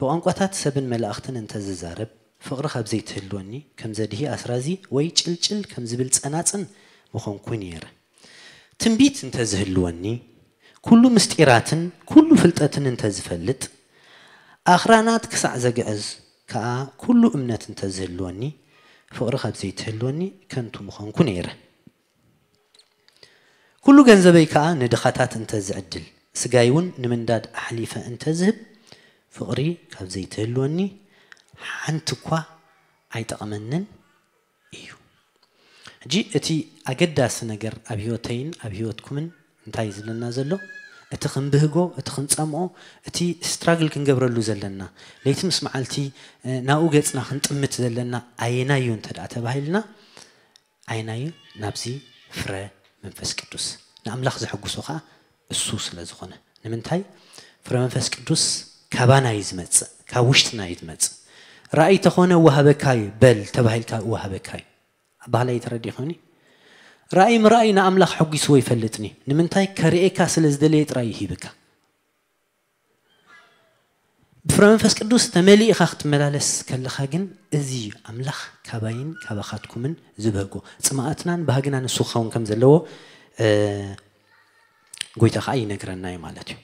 ብቋንቋታት ሰብን መላእኽትን እንተ ዝዛረብ ፍቕሪ ካብ ዘይትህልወኒ ከም ዘድሂ ኣስራዚ ወይ ጭልጭል ከም ዝብል ጸናጽን ምኾንኩ ነይረ። ትንቢት እንተ ዝህልወኒ ኩሉ ምስጢራትን ኩሉ ፍልጠትን እንተ ዝፈልጥ ኣኽራናት ክሳዕ ዘግዕዝ ከኣ ኩሉ እምነት እንተ ዝህልወኒ ፍቕሪ ካብ ዘይትህልወኒ ከንቱ ምኾንኩ ነይረ። ኩሉ ገንዘበይ ከኣ ንድኻታት እንተ ዝዕድል ስጋይ እውን ንምንዳድ ኣሕሊፈ እንተዝህብ፣ ፍቕሪ ካብ ዘይትህልወኒ ሓንቲ እኳ ኣይጠቕመንን እዩ። ሕጂ እቲ ኣገዳሲ ነገር ኣብ ህይወተይን ኣብ ህይወትኩምን እንታይ እዩ ዝብለና ዘሎ? እቲ ክንብህጎ፣ እቲ ክንጸምኦ፣ እቲ ስትራግል ክንገብረሉ ዘለና፣ ለይቲ ምስ መዓልቲ፣ እ፣ ናብኡ ገጽና ክንጥምት ዘለና ኣየናይ እዩ እንተ ደኣ ተባሂልና፣ ኣየናይ እዩ? ናብዚ ፍረ መንፈስ ቅዱስ። ንኣምላኽ ዘሐጉሶ ኸኣ እሱ ስለ ዝኾነ። ንምንታይ? ፍረ መንፈስ ቅዱስ ካባና እዩ ዝመጽእ፣ ካብ ውሽጥና እዩ ዝመጽእ። ራእይ ተኾነ እወሃበካ እዩ፣ በል ተባሂልካ እወሃበካ እዩ። ኣባህላይ ተረዲኹኒ? ራእይ ምራእይ ንኣምላኽ ሕጒስዎ ይፈልጥኒ። ንምንታይ? ከርእየካ ስለ ዝደለየ ጥራይ ይሂብካ። ብፍረ መንፈስ ቅዱስ ተመሊእኻ ክትመላለስ ከለኻ ግን፣ እዚ ኣምላኽ ካባይን ካባኻትኩምን ዝበጎ ጽማኣትናን ባህግናን ንሱ ክኸውን ከም ዘለዎ፣ እ፣ ጎይታ ኸዓ ይነግረና እዩ ማለት እዩ።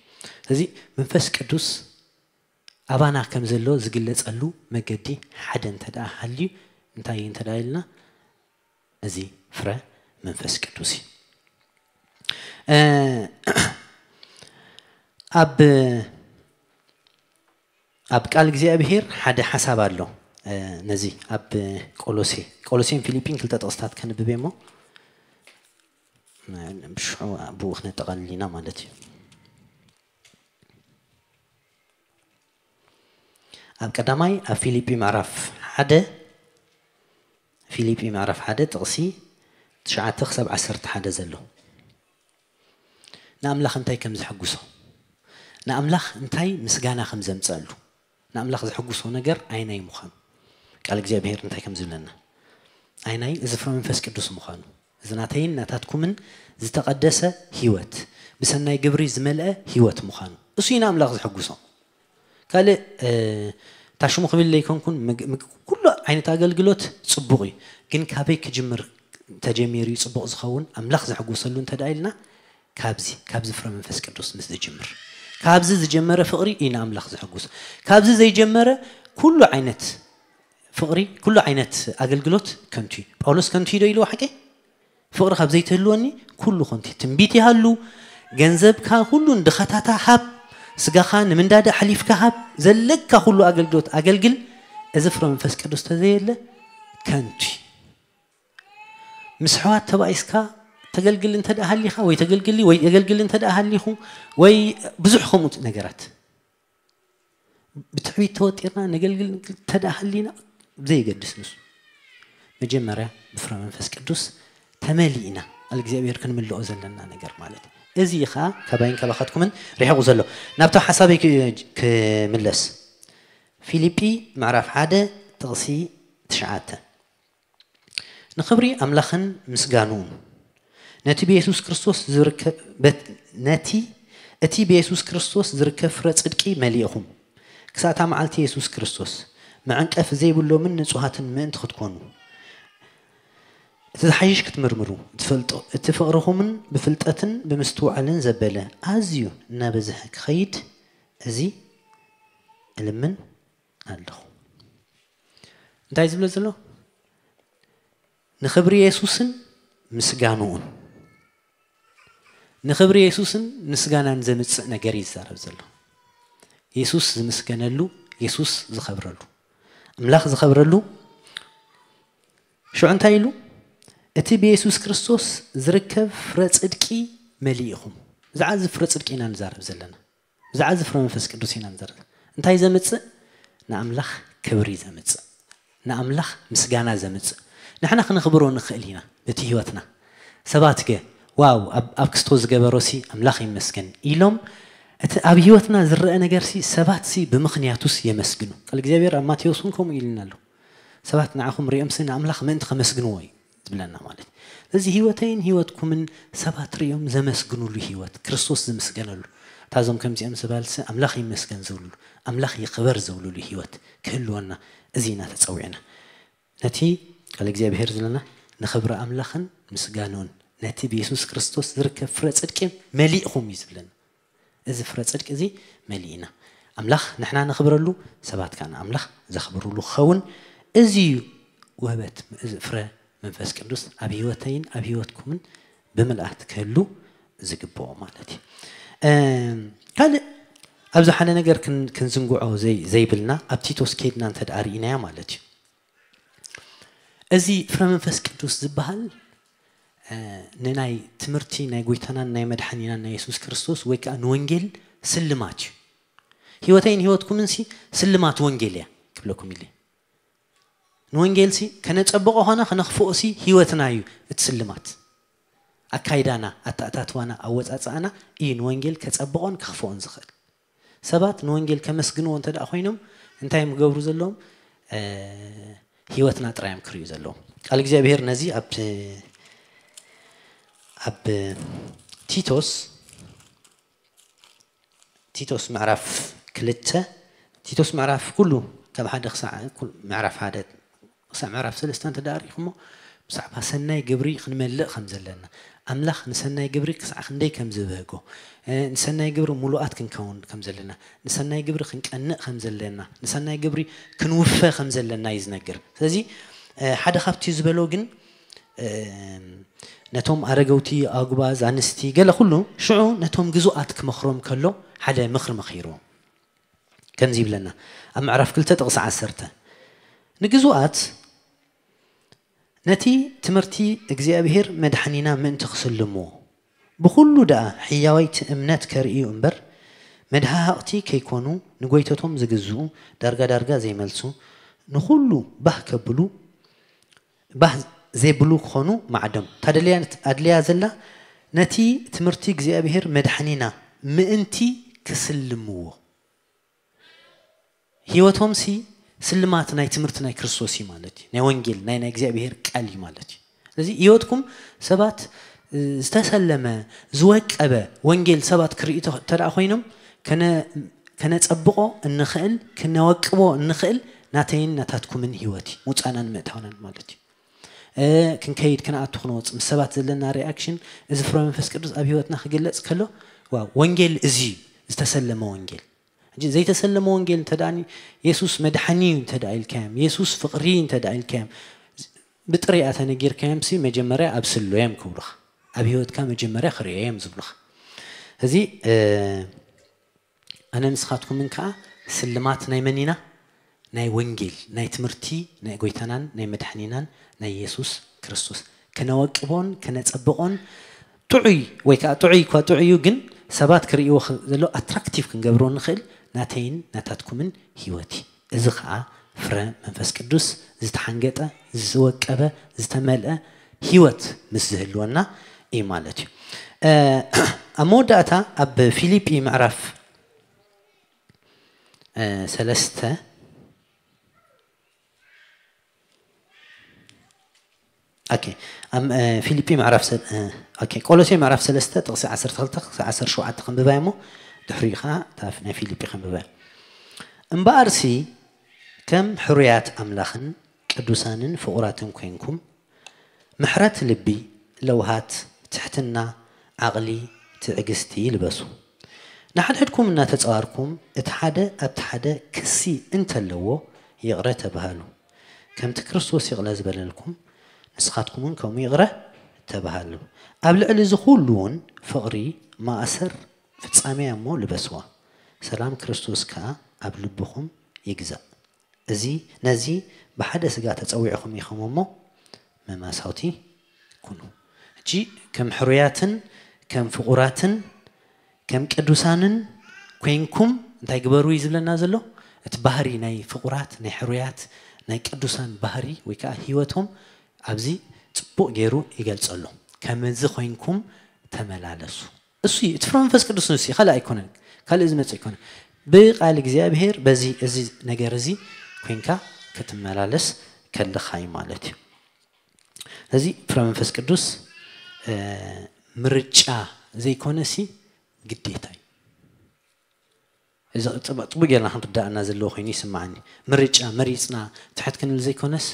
ስለዚ መንፈስ ቅዱስ ኣባና ከም ዘሎ ዝግለጸሉ መገዲ ሓደ እንተ ደኣ ሃልዩ፣ እንታይ እንተ ደኣ ኢልና፣ እዚ ፍረ መንፈስ ቅዱስ እዩ። እ፣ ኣብ፣ ኣብ ቃል እግዚኣብሔር ሓደ ሓሳብ ኣሎ። እ፣ ነዚ ኣብ ቆሎሴ፣ ቆሎሴን ፊልጲን ክልተ ጥቕስታት ከንብብ እሞ፣ ብሽዑ ብኡ ክነጠቓልል ኢና ማለት እዩ። ኣብ ቀዳማይ ኣብ ፊልጲ ምዕራፍ ሓደ፣ ፊልጲ ምዕራፍ ሓደ ጥቕሲ ትሽዓተ ክሳብ ዓሰርተ ሓደ ዘሎ፣ ንኣምላኽ እንታይ ከም ዘሐጉሶ፣ ንኣምላኽ እንታይ ምስጋና ከም ዘምጸሉ፣ ንኣምላኽ ዘሐጉሶ ነገር ኣይናይ ምዃኑ፣ ቃል እግዚኣብሔር እንታይ ከም ዝብለና፣ ኣይናይ እዚ ፍረ መንፈስ ቅዱስ ምዃኑ፣ እዚ ናተይን ናታትኩምን ዝተቐደሰ ህይወት፣ ብሰናይ ግብሪ ዝመልአ ህይወት ምዃኑ፣ እሱ እዩ ንኣምላኽ ዘሐጉሶ። ካልእ፣ እ፣ እታ ሽሙ ክብል ዘይኮንኩን፣ ምግ-፣ ምግ-፣ ኩሉ ዓይነት ኣገልግሎት ጽቡቕ እዩ። ግን ካበይ ክጅምር ተጀሚሩ እዩ ጽቡቕ ዝኸውን? ኣምላኽ ዘሐጉሰሉ እንተ ደኣ ኢልና፣ ካብዚ፣ ካብዚ ፍረ መንፈስ ቅዱስ ምስ ዝጅምር። ካብዚ ዝጀመረ ፍቕሪ እዩ ንኣምላኽ ዘሐጉስ። ካብዚ ዘይጀመረ ኩሉ ዓይነት ፍቕሪ፣ ኩሉ ዓይነት ኣገልግሎት ከንቱ እዩ። ጳውሎስ ከንቱ እዩ ዶ ኢልዎ ሓቂ? ፍቕሪ ካብ ዘይትህልወኒ ኩሉ ከንቱ እዩ። ትንቢት ይሃሉ፣ ገንዘብካ ኩሉ ንድኻታታ ሃብ፣ ስጋኻ ንምንዳዲ ኣሕሊፍካ ሃብ፣ ዘለካ ኩሉ ኣገልግሎት ኣገልግል፣ እዚ ፍረ መንፈስ ቅዱስ ተዘየለ ከንቱ እዩ። ምስ ኣሕዋት ተባኢስካ ተገልግል እንተ ደኣ ሃሊኻ፣ ወይ ተገልግሊ፣ ወይ የገልግል እንተ ደኣ ሃሊኹ፣ ወይ ብዙሕ ከምኡ ነገራት። ብትዕቢት ተወጢርና ነገልግል እንተ ደኣ ሃሊና፣ ብዘየገድስ ንሱ። መጀመርያ ብፍረ መንፈስ ቅዱስ ተመሊእና፣ ቃል እግዚኣብሔር ክንምልኦ ዘለና ነገር ማለት እዩ። እዚ ኸኣ ካባይን ካባኻትኩምን ርሒቑ ዘሎ። ናብታ ሓሳበይ ክ-፣ ክምለስ። ፊልጲ ምዕራፍ ሓደ ጥቕሲ ትሽዓተ። ንኽብሪ ኣምላኽን ምስጋንኡን፣ ነቲ ብየሱስ ክርስቶስ ዝርከ-፣ በት-፣ ነቲ፣ እቲ ብየሱስ ክርስቶስ ዝርከብ ፍረ ጽድቂ መሊእኹም፣ ክሳእታ መዓልቲ የሱስ ክርስቶስ፣ መዐንቀፊ ዘይብሎምን ንጹሃትን ምእንቲ ክትኮኑ፣ እቲ ዝሓይሽ ክትምርምሩ፣ ትፈልጡ፣ እቲ ፍቕርኹምን ብፍልጠትን ብምስትውዓልን ዘበለ፣ ኣዝዩ እናበዝሐ ክኸይድ፣ እዚ እልምን ኣለኹ። እንታይ ዝብሎ ዘሎ? ንኽብሪ የሱስን ምስጋንኡን። ንኽብሪ የሱስን ምስጋናን ዘምጽእ ነገር እዩ ዝዛረብ ዘሎ። የሱስ ዝምስገነሉ፣ የሱስ ዝኸብረሉ። ኣምላኽ ዝኸብረሉ። ሽዑ እንታይ ኢሉ? እቲ ብየሱስ ክርስቶስ ዝርከብ ፍረ ጽድቂ መሊእኹም። ብዛዕባ እዚ ፍረ ጽድቂ ኢና ንዛረብ ዘለና። ብዛዕባ እዚ ፍረ መንፈስ ቅዱስ ኢና ንዛረብ። እንታይ ዘምጽእ? ንኣምላኽ ክብሪ ዘምጽእ። ንኣምላኽ ምስጋና ዘምጽእ። ንሕና ክነኽብሮ ንኽእል ኢና በቲ ህይወትና። ሰባት ገ፣ "ዋው፣ ኣብ፣ ኣብ ክስቶ ዝገበሮሲ ኣምላኽ ይመስገን" ኢሎም፣ እቲ ኣብ ህይወትና ዝረአ ነገርሲ፣ ሰባትሲ ብምኽንያቱስ የመስግኑ። ቃል እግዚኣብሔር ኣብ ማቴዎስ እውን ከምኡ ኢሉና ኣሎ። ሰባት ንዓኹም ሪኦምሲ ንኣምላኽ ምእንቲ ከመስግንዎ እዩ ዝብለና ማለት እዩ። ስለዚ ህይወተይን ህይወትኩምን ሰባት ሪኦም ዘመስግኑሉ ህይወት፣ ክርስቶስ ዝምስገነሉ፣ እታ እዞም ከምዚኦም ዝበልሲ ኣምላኽ ይመስገን ዝብሉሉ፣ ኣምላኽ ይኽበር ዝብሉሉ ህይወት ክህልወና፣ እዚ ኢና ተጸዊዕና። ነቲ ቃል እግዚኣብሔር ዝለና ንኽብሪ ኣምላኽን ምስጋንኡን፣ ነቲ ብየሱስ ክርስቶስ ዝርከብ ፍረ ጽድቂ መሊእኹም እዩ ዝብለና። እዚ ፍረ ጽድቂ እዚ መሊእና፣ ኣምላኽ ንሕና ነኽብረሉ፣ ሰባት ከኣ ንኣምላኽ ዘኽብሩሉ ክኸውን፣ እዚ እዩ ውህበት፣ እዚ ፍረ መንፈስ ቅዱስ ኣብ ህይወተይን ኣብ ህይወትኩምን ብምልኣት ክህሉ ዝግብኦ ማለት እዩ። ካልእ ኣብዚ ሓደ ነገር ክንዝንግዖ ዘይብልና ኣብ ቲቶስ ከይድና እንተ ደኣ ርኢናያ ማለት እዩ። እዚ ፍረ መንፈስ ቅዱስ ዝበሃል ንናይ ትምህርቲ ናይ ጎይታናን ናይ መድሓኒናን ናይ የሱስ ክርስቶስ ወይ ከዓ ንወንጌል ስልማት እዩ። ህይወተይን ህይወትኩምን ሲ ስልማት ወንጌል እያ ክብለኩም ኢለ። ንወንጌል ሲ ከነጸብቆ ኾነ ከነኽፍኦ ሲ ህይወትና እዩ እቲ ስልማት። ኣካይዳና፣ ኣተኣታትዋና፣ ኣወጻጽኣና እዩ ንወንጌል ከጸብቆን ከኽፍኦን ዝኽእል። ሰባት ንወንጌል ከመስግንዎ እንተ ደኣ ኮይኖም እንታይ እዮም ክገብሩ ዘለዎም? ህይወትና ጥራይ እዮም ክርእዩ ዘለዎም። ቃል እግዚኣብሔር ነዚ ኣብ ኣብ ቲቶስ ቲቶስ ምዕራፍ ክልተ ቲቶስ ምዕራፍ ኩሉ ካብ ሓደ ክሳዕ ምዕራፍ ሓደ ክሳብ ምዕራፍ ሰለስተ እንተ ደኣ ርኢኹሞ ብዛዕባ ሰናይ ግብሪ ክንመልእ ከም ዘለና ኣምላኽ ንሰናይ ግብሪ ክሳዕ ክንደይ ከም ዝበህጎ ንሰናይ ግብሪ ሙሉኣት ክንከውን ከም ዘለና ንሰናይ ግብሪ ክንቀንእ ከም ዘለና ንሰናይ ግብሪ ክንውፈ ከም ዘለና እዩ ዝነግር። ስለዚ ሓደ ካብቲ ዝበሎ ግን ነቶም ኣረገውቲ ኣጉባዝ ኣንስቲ ገለ ኩሉ ሽዑ ነቶም ግዙኣት ክመኽሮም ከሎ ሓደ ምኽሪ መኺርዎም። ከምዚ ይብለና ኣብ ምዕራፍ ክልተ ጥቕሲ ዓሰርተ ንግዙኣት ነቲ ትምህርቲ እግዚኣብሔር መድሓኒና ምእንቲ ክስልምዎ ብኹሉ ደኣ ሕያዋይቲ እምነት ከርእዩ እምበር መድሃሃቕቲ ከይኮኑ ንጎይተቶም ዝግዝኡ ዳርጋ ዳርጋ ዘይመልሱ ንኹሉ ባህ ከብሉ ባህ ዘይብሉ ክኾኑ ማዕዶም። እታ ደልያ ኣድልያ ዘላ ነቲ ትምህርቲ እግዚኣብሔር መድሓኒና ምእንቲ ክስልምዎ ህይወቶም ሲ ስልማት ናይ ትምህርቲ ናይ ክርስቶስ እዩ ማለት እዩ። ናይ ወንጌል ናይ ናይ እግዚኣብሔር ቃል እዩ ማለት እዩ። ስለዚ ህይወትኩም ሰባት ዝተሰለመ ዝወቀበ ወንጌል ሰባት ክርእዩ ተደኣ ኮይኖም ከነጸብቆ እንኽእል ክነወቅቦ እንኽእል ናተይን ናታትኩምን ህይወት እዩ ምውፃእናን ምእታውናን ማለት እዩ። ክንከይድ ክንኣቱ ክንወፅ ምስ ሰባት ዘለና ሪኣክሽን እዚ ፍረ መንፈስ ቅዱስ ኣብ ህይወትና ክግለፅ ከሎ ዋው ወንጌል እዚ ዝተሰለመ ወንጌል እንጂ ዘይተሰለመ ወንጌል እንተ ደኣ የሱስ መድሓኒ እዩ እንተ ደኣ ኢልካዮም የሱስ ፍቕሪ እንተ ደኣ ኢልካዮም ብጥሪኣ ተነጊርካዮም ሲ መጀመርያ ኣብ ስሎ እዮም ክብሉኻ ኣብ ህይወትካ መጀመርያ ክርእዮ እዮም ዝብሉኻ እዚ ኣነ ንስኻትኩምን ከዓ ስልማት ናይ መን ኢና ናይ ወንጌል ናይ ትምህርቲ ናይ ጎይታናን ናይ መድሓኒናን ናይ የሱስ ክርስቶስ ከነወቅቦን ከነፀብቆን ጥዑይ ወይ ከዓ ጥዑይ እኳ ጥዑይ እዩ ግን ሰባት ክርእይዎ ዘሎ ኣትራክቲቭ ክንገብሮ ንኽእል ናተይን ናታትኩምን ህይወት እዩ እዚ ከዓ ፍረ መንፈስ ቅዱስ ዝተሓንገጠ ዝወቀበ ዝተመልአ ህይወት ምስ ዝህልወና እዩ ማለት እዩ ኣብ መወዳእታ ኣብ ፊልጲ ምዕራፍ ሰለስተ ፊልጲ ምዕራፍ ቆሎሴ ምዕራፍ ሰለስተ ጥቕሲ ዓሰርተ ክልተ ክሳብ ዓሰርተ ሸውዓተ ከንብባ እሞ ድሕሪኡ ከዓ ናይ ፊልጲ ከንብባ እምበኣርሲ ከም ሕሩያት ኣምላኽን ቅዱሳንን ፍቑራትን ኮይንኩም ምሕረት ልቢ፣ ለውሃት፣ ትሕትና፣ ዓቕሊ፣ ትዕግስቲ ልበሱ። ንሓድሕድኩም እናተጻዋርኩም እቲ ሓደ ኣብቲ ሓደ ክሲ እንተለዎ ይቕረ ተባሃሉ። ከምቲ ክርስቶስ ይቕረ ዝበለልኩም ንስኻትኩም እውን ከምኡ ይቕረ ተባሃሉ። ኣብ ልዕሊ እዚ ኩሉ እውን ፍቕሪ ማእሰር ፍጻሜ እሞ ልበስዋ። ሰላም ክርስቶስ ከኣ ኣብ ልብኹም ይግዛእ። እዚ ነዚ ብሓደ ስጋ ተጸዊዕኹም ኢኹም እሞ መማሳውቲ ኩኑ። ሕጂ ከም ሕሩያትን ከም ፍቑራትን ከም ቅዱሳንን ኮይንኩም እንታይ ግበሩ እዩ ዝብለና ዘሎ? እቲ ባህሪ ናይ ፍቑራት ናይ ሕሩያት ናይ ቅዱሳን ባህሪ ወይ ከዓ ህይወቶም ኣብዚ ጽቡቕ ገይሩ ይገልጸሉ። ከምዚ ኮይንኩም ተመላለሱ። እሱ እዩ እቲ ፍረ መንፈስ ቅዱስ ንሱ እዩ ካልእ ኣይኮነን ካልእ ዝመጽእ ኣይኮነን ብቃል እግዚኣብሔር በዚ እዚ ነገር እዚ ኮንካ ክትመላለስ ከለኻ እዩ ማለት እዩ እዚ ፍረ መንፈስ ቅዱስ ምርጫ ዘይኮነ ሲ ግዴታ እዩ እዚ ጽቡቅ ጌርና ክንርዳእና ዘለዎ ኮይኑ ይስማዓኒ ምርጫ መሪጽና ትሕት ክንብል ዘይኮነስ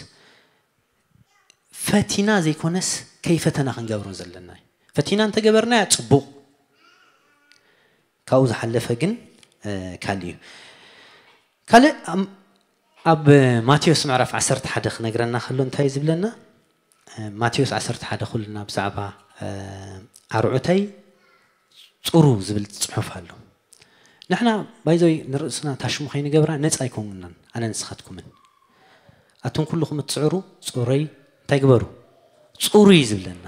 ፈቲና ዘይኮነስ ከይፈተና ክንገብሮ ዘለና እዩ። ፈቲና እንተገበርናያ ጽቡቕ፣ ካብኡ ዝሓለፈ ግን ካልእ እዩ። ካልእ ኣብ ማቴዎስ ምዕራፍ ዓሰርተ ሓደ ክነግረና ከሎ እንታይ ዝብለና? ማቴዎስ ዓሰርተ ሓደ ኩልና ብዛዕባ ኣርዑተይ ጽሩ ዝብል ጽሑፍ ኣሎ። ንሕና ባይዘይ ንርእስና ታሽሙ ከይንገብራ ነጻ ኣይኮንናን፣ ኣነ ንስኻትኩምን። ኣቱም ኩልኹም እትጽዕሩ ጽሩይ እንታይ ግበሩ? ጽሩ እዩ ዝብለና።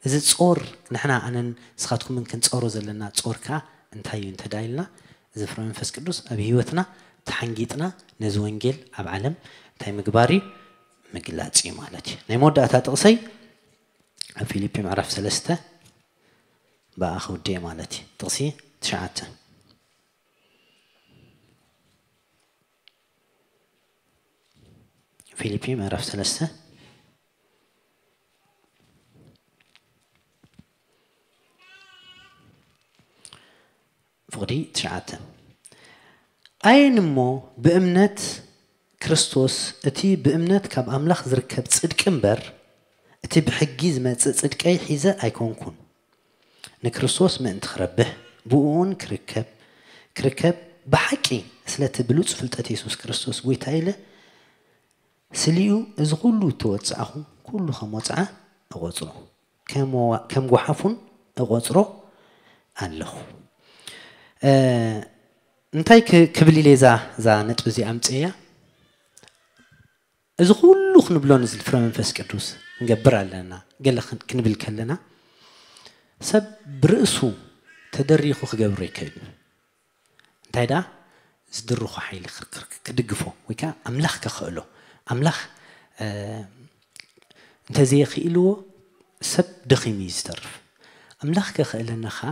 እዚ ጾር ንሕና ኣነን ንስኻትኩምን ክንጸሮ ዘለና ጾር ከኣ እንታይ እዩ እንተ ዳ ኢልና፣ እዚ ፍረ መንፈስ ቅዱስ ኣብ ህይወትና ተሓንጊጥና ነዚ ወንጌል ኣብ ዓለም እንታይ ምግባር እዩ? ምግላጽ እዩ ማለት እዩ። ናይ መወዳእታ ጥቕሰይ ኣብ ፊልፒ ምዕራፍ ሰለስተ ብኣ ክውድእ ማለት እዩ። ጥቕሲ ትሽዓተ። ፊልፒ ምዕራፍ ሰለስተ ፍቕዲ ትሽዓተ። ኣየን እሞ ብእምነት ክርስቶስ እቲ ብእምነት ካብ ኣምላኽ ዝርከብ ጽድቂ እምበር፣ እቲ ብሕጊ ዝመጽእ ጽድቀይ ሒዘ ኣይኮንኩን። ንክርስቶስ ምእንቲ ክረብሕ፣ ብእኡ እውን ክርከብ፣ ክርከብ ብሓቂ ስለቲ ብሉጽ ፍልጠት የሱስ ክርስቶስ ጐይታ ኢለ፣ ስሊኡ እዚ ኹሉ እተወጻእኹ ኩሉ ከም ወጽዓ እቖጽሮ፣ ከም ወ-፣ ከም ጓሓፉን እቖጽሮ ኣለኹ። እ፣ እንታይ ክ-፣ ክብል ኢለ እዛ፣ እዛ ነጥቢ እዚኣ ኣምጽእያ? እዚ ኩሉ ክንብሎ ንዝል ፍረ መንፈስ ቅዱስ ክንገብር ኣለና። ገለ ክን-፣ ክንብል ከለና፣ ሰብ ብርእሱ ተደሪኹ ክገብሮ ይክእል። እንታይ ደኣ? ዝድርኹ ሓይሊ ክር-፣ ክር-፣ ክድግፎ፣ ወይ ከኣ ኣምላኽ ከኽእሎ። ኣምላኽ፣ እ፣ እንተዘየኽኢልዎ፣ ሰብ ደኺሙ እዩ ዝተርፍ። ኣምላኽ ከኽእለና ኸኣ፣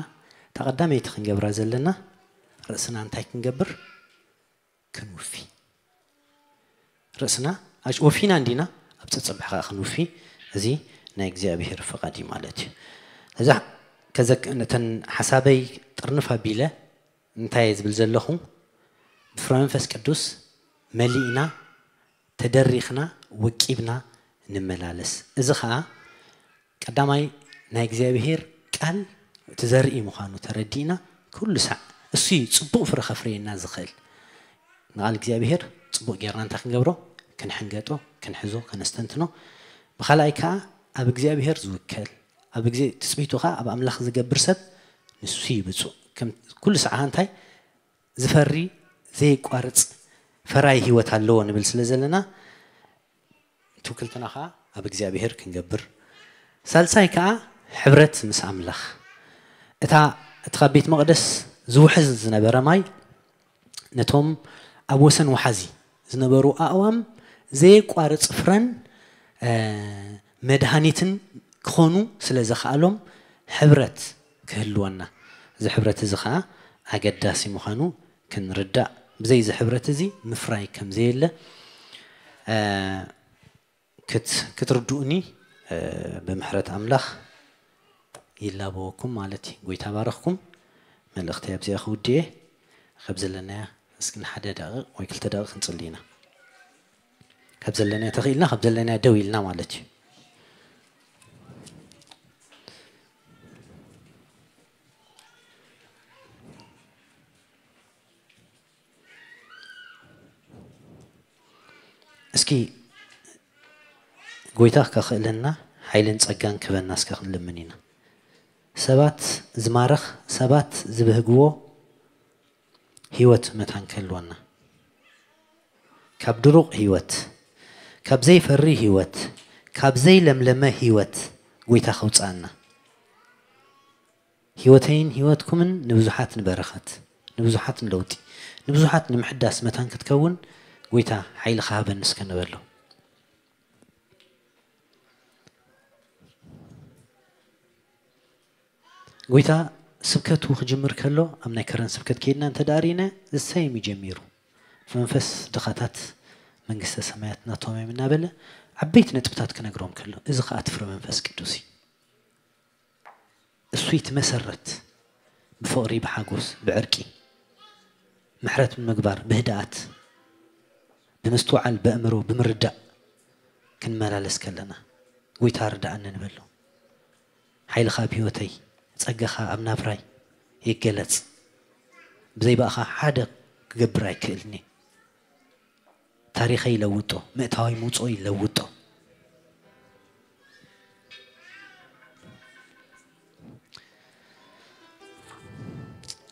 እታ ቀዳመይቲ ክንገብራ ዘለና፣ ርእስና እንታይ ክንገብር? ክንውፊ። ርእስና ኣሽ-፣ ወፊና እንዲና፣ ኣብ ጸጸብሕ ኸኣ ክንውፊ። እዚ ናይ እግዚኣብሔር ፍቓድ እዩ ማለት እዩ። እዛ ከዘክ-፣ ነተን ሓሳበይ ጥርንፍ ኣቢለ እንታይ እየ ዝብል ዘለኹ? ብፍረ መንፈስ ቅዱስ መሊእና፣ ተደሪኽና፣ ወቂብና ንመላለስ። እዚ ኸኣ ቀዳማይ ናይ እግዚኣብሔር ቃል እቲ ዘርኢ ምዃኑ ተረዲእና፣ ኩሉ ሳዕ እሱ እዩ ጽቡቕ ፍረ ከፍርየና ዝኽእል። ንቓል እግዚኣብሔር ጽቡቕ ጌርና እንታይ ክንገብሮ? ክንሕንገጦ፣ ክንሕዞ፣ ከነስተንትኖ። ብኻልኣይ ከኣ ኣብ እግዚኣብሔር ዝውከል፣ ኣብ ግዜ ትጽቢቱ ከኣ ኣብ ኣምላኽ ዝገብር ሰብ ንሱ እዩ ብጹእ። ከም ኩሉ ሳዕ እንታይ ዝፈሪ፣ ዘየቋርጽ ፈራይ ህይወት ኣለዎ ንብል ስለ ዘለና፣ ትውክልትና ኸኣ ኣብ እግዚኣብሔር ክንገብር። ሳልሳይ ከኣ ሕብረት ምስ ኣምላኽ። እታ፣ እቲ ካብ ቤት መቕደስ ዝውሕዝ ዝነበረ ማይ ነቶም ኣብ ወሰን ወሓዚ ዝነበሩ ኣእዋም ዘየቋርጽ ፍረን፣ እ፣ መድሃኒትን ክኾኑ ስለ ዘኽኣሎም፣ ሕብረት ክህልወና፣ እዚ ሕብረት እዚ ኸኣ ኣገዳሲ ምዃኑ ክንርዳእ፣ ብዘይ እዚ ሕብረት እዚ ምፍራይ ከም ዘየለ፣ እ፣ ክት-፣ ክትርድኡኒ፣ እ፣ ብምሕረት ኣምላኽ ይላበወኩም ማለት እዩ። ጎይታ ባረኽኩም። መልእኽተይ ኣብዚኣ ክውድእ እየ። ካብ ዘለናያ እስኪ ንሓደ ደቂቕ ወይ ክልተ ደቂቕ ክንጽሊ ኢና። ካብ ዘለናያ ተኽኢልና፣ ካብ ዘለናያ ደው ኢልና ማለት እዩ። እስኪ ጎይታ ከኽእለና ሓይልን ጸጋን ክበና እስከ ክንልምን ኢና። ሰባት ዝማርኽ፣ ሰባት ዝብህግዎ ህይወት መታን ክህልወና። ካብ ድሩቕ ህይወት፣ ካብ ዘይፈሪ ህይወት፣ ካብ ዘይለምለመ ህይወት ጎይታ ከውጽኣና። ህይወተይን ህይወትኩምን ንብዙሓት ንበረኸት፣ ንብዙሓት ንለውጢ፣ ንብዙሓት ንምሕዳስ መታን ክትከውን ጎይታ ሓይሊ ክሃበኒ እስከ ንበሎ። ጎይታ ስብከቱ ክጅምር ከሎ ኣብ ናይ ከረን ስብከት ከይድና እንተ ደኣ ርኢና ዝሰይም እዩ ጀሚሩ። መንፈስ ድኻታት መንግስተ ሰማያት ናቶም እዮም እናበለ ዓበይቲ ነጥብታት ክነግሮም ከሎ፣ እዚ ኸኣ እቲ ፍረ መንፈስ ቅዱስ እዩ። እሱ እቲ መሰረት ብፍቕሪ፣ ብሓጎስ፣ ብዕርቂ፣ ምሕረት ብምግባር፣ ብህድኣት፣ ብምስትውዓል፣ በእምሮ፣ ብምርዳእ ክንመላለስ ከለና፣ "ጎይታ ርድኣኒ" ንበሎ። "ሓይልኻ ኣብ ህይወተይ፣ ጸጋኻ ኣብ ናብራይ ይገለጽ። ብዘይ ብኣኻ ሓደ ክገብር ኣይክእልን እየ። ታሪኸይ ይለውጦ፣ ምእታወይ ምውጽኦ ይለውጦ።"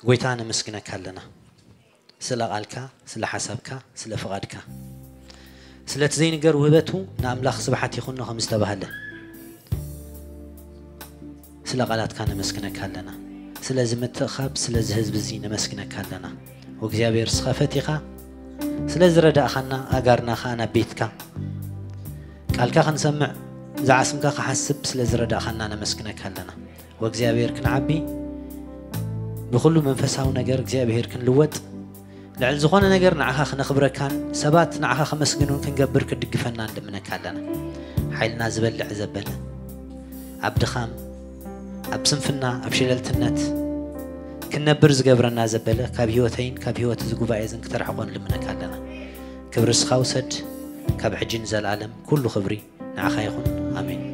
ጎይታ ነመስግነካ ኣለና፣ ስለ ቃልካ፣ ስለ ሓሳብካ፣ ስለ ፍቓድካ፣ ስለቲ ዘይንገር ውህበቱ ንኣምላኽ ስብሓት ይኹኖ ከም ዝተባህለ፣ ስለ ቃላትካ ነመስግነካ ኣለና። ስለዚ ምትእኻብ፣ ስለዚ ህዝቢ እዚ ነመስግነካ ኣለና። ወእግዚኣብሔር፣ ስኻ ፈቲኻ ስለ ዝረዳእኻና፣ ኣጋርና ኸኣ ናብ ቤትካ ቃልካ ክንሰምዕ፣ ዝዓስምካ ክሓስብ ስለ ዝረዳእኻና ነመስግነካ ኣለና። ወእግዚኣብሔር፣ ክንዓቢ፣ ብኹሉ መንፈሳዊ ነገር እግዚኣብሔር ክንልወጥ፣ ልዕሊ ዝኾነ ነገር ንዓኻ ክነኽብረካን ሰባት ንዓኻ ከመስግኑን ክንገብር ክትድግፈና ንልምነካ ኣለና። ሓይልና ዝበልዕ ዘበለ፣ ኣብ ድኻም፣ ኣብ ስንፍና፣ ኣብ ሸለልትነት ክንነብር ዝገብረና ዘበለ፣ ካብ ህይወተይን ካብ ህይወት እዚ ጉባኤ እዝን ክተርሕቆ ንልምነካ ኣለና። ክብሪ እስኻ ውሰድ፣ ካብ ሕጂ ንዘለኣለም ኩሉ ክብሪ ንዓኻ ይኹን። ኣሜን።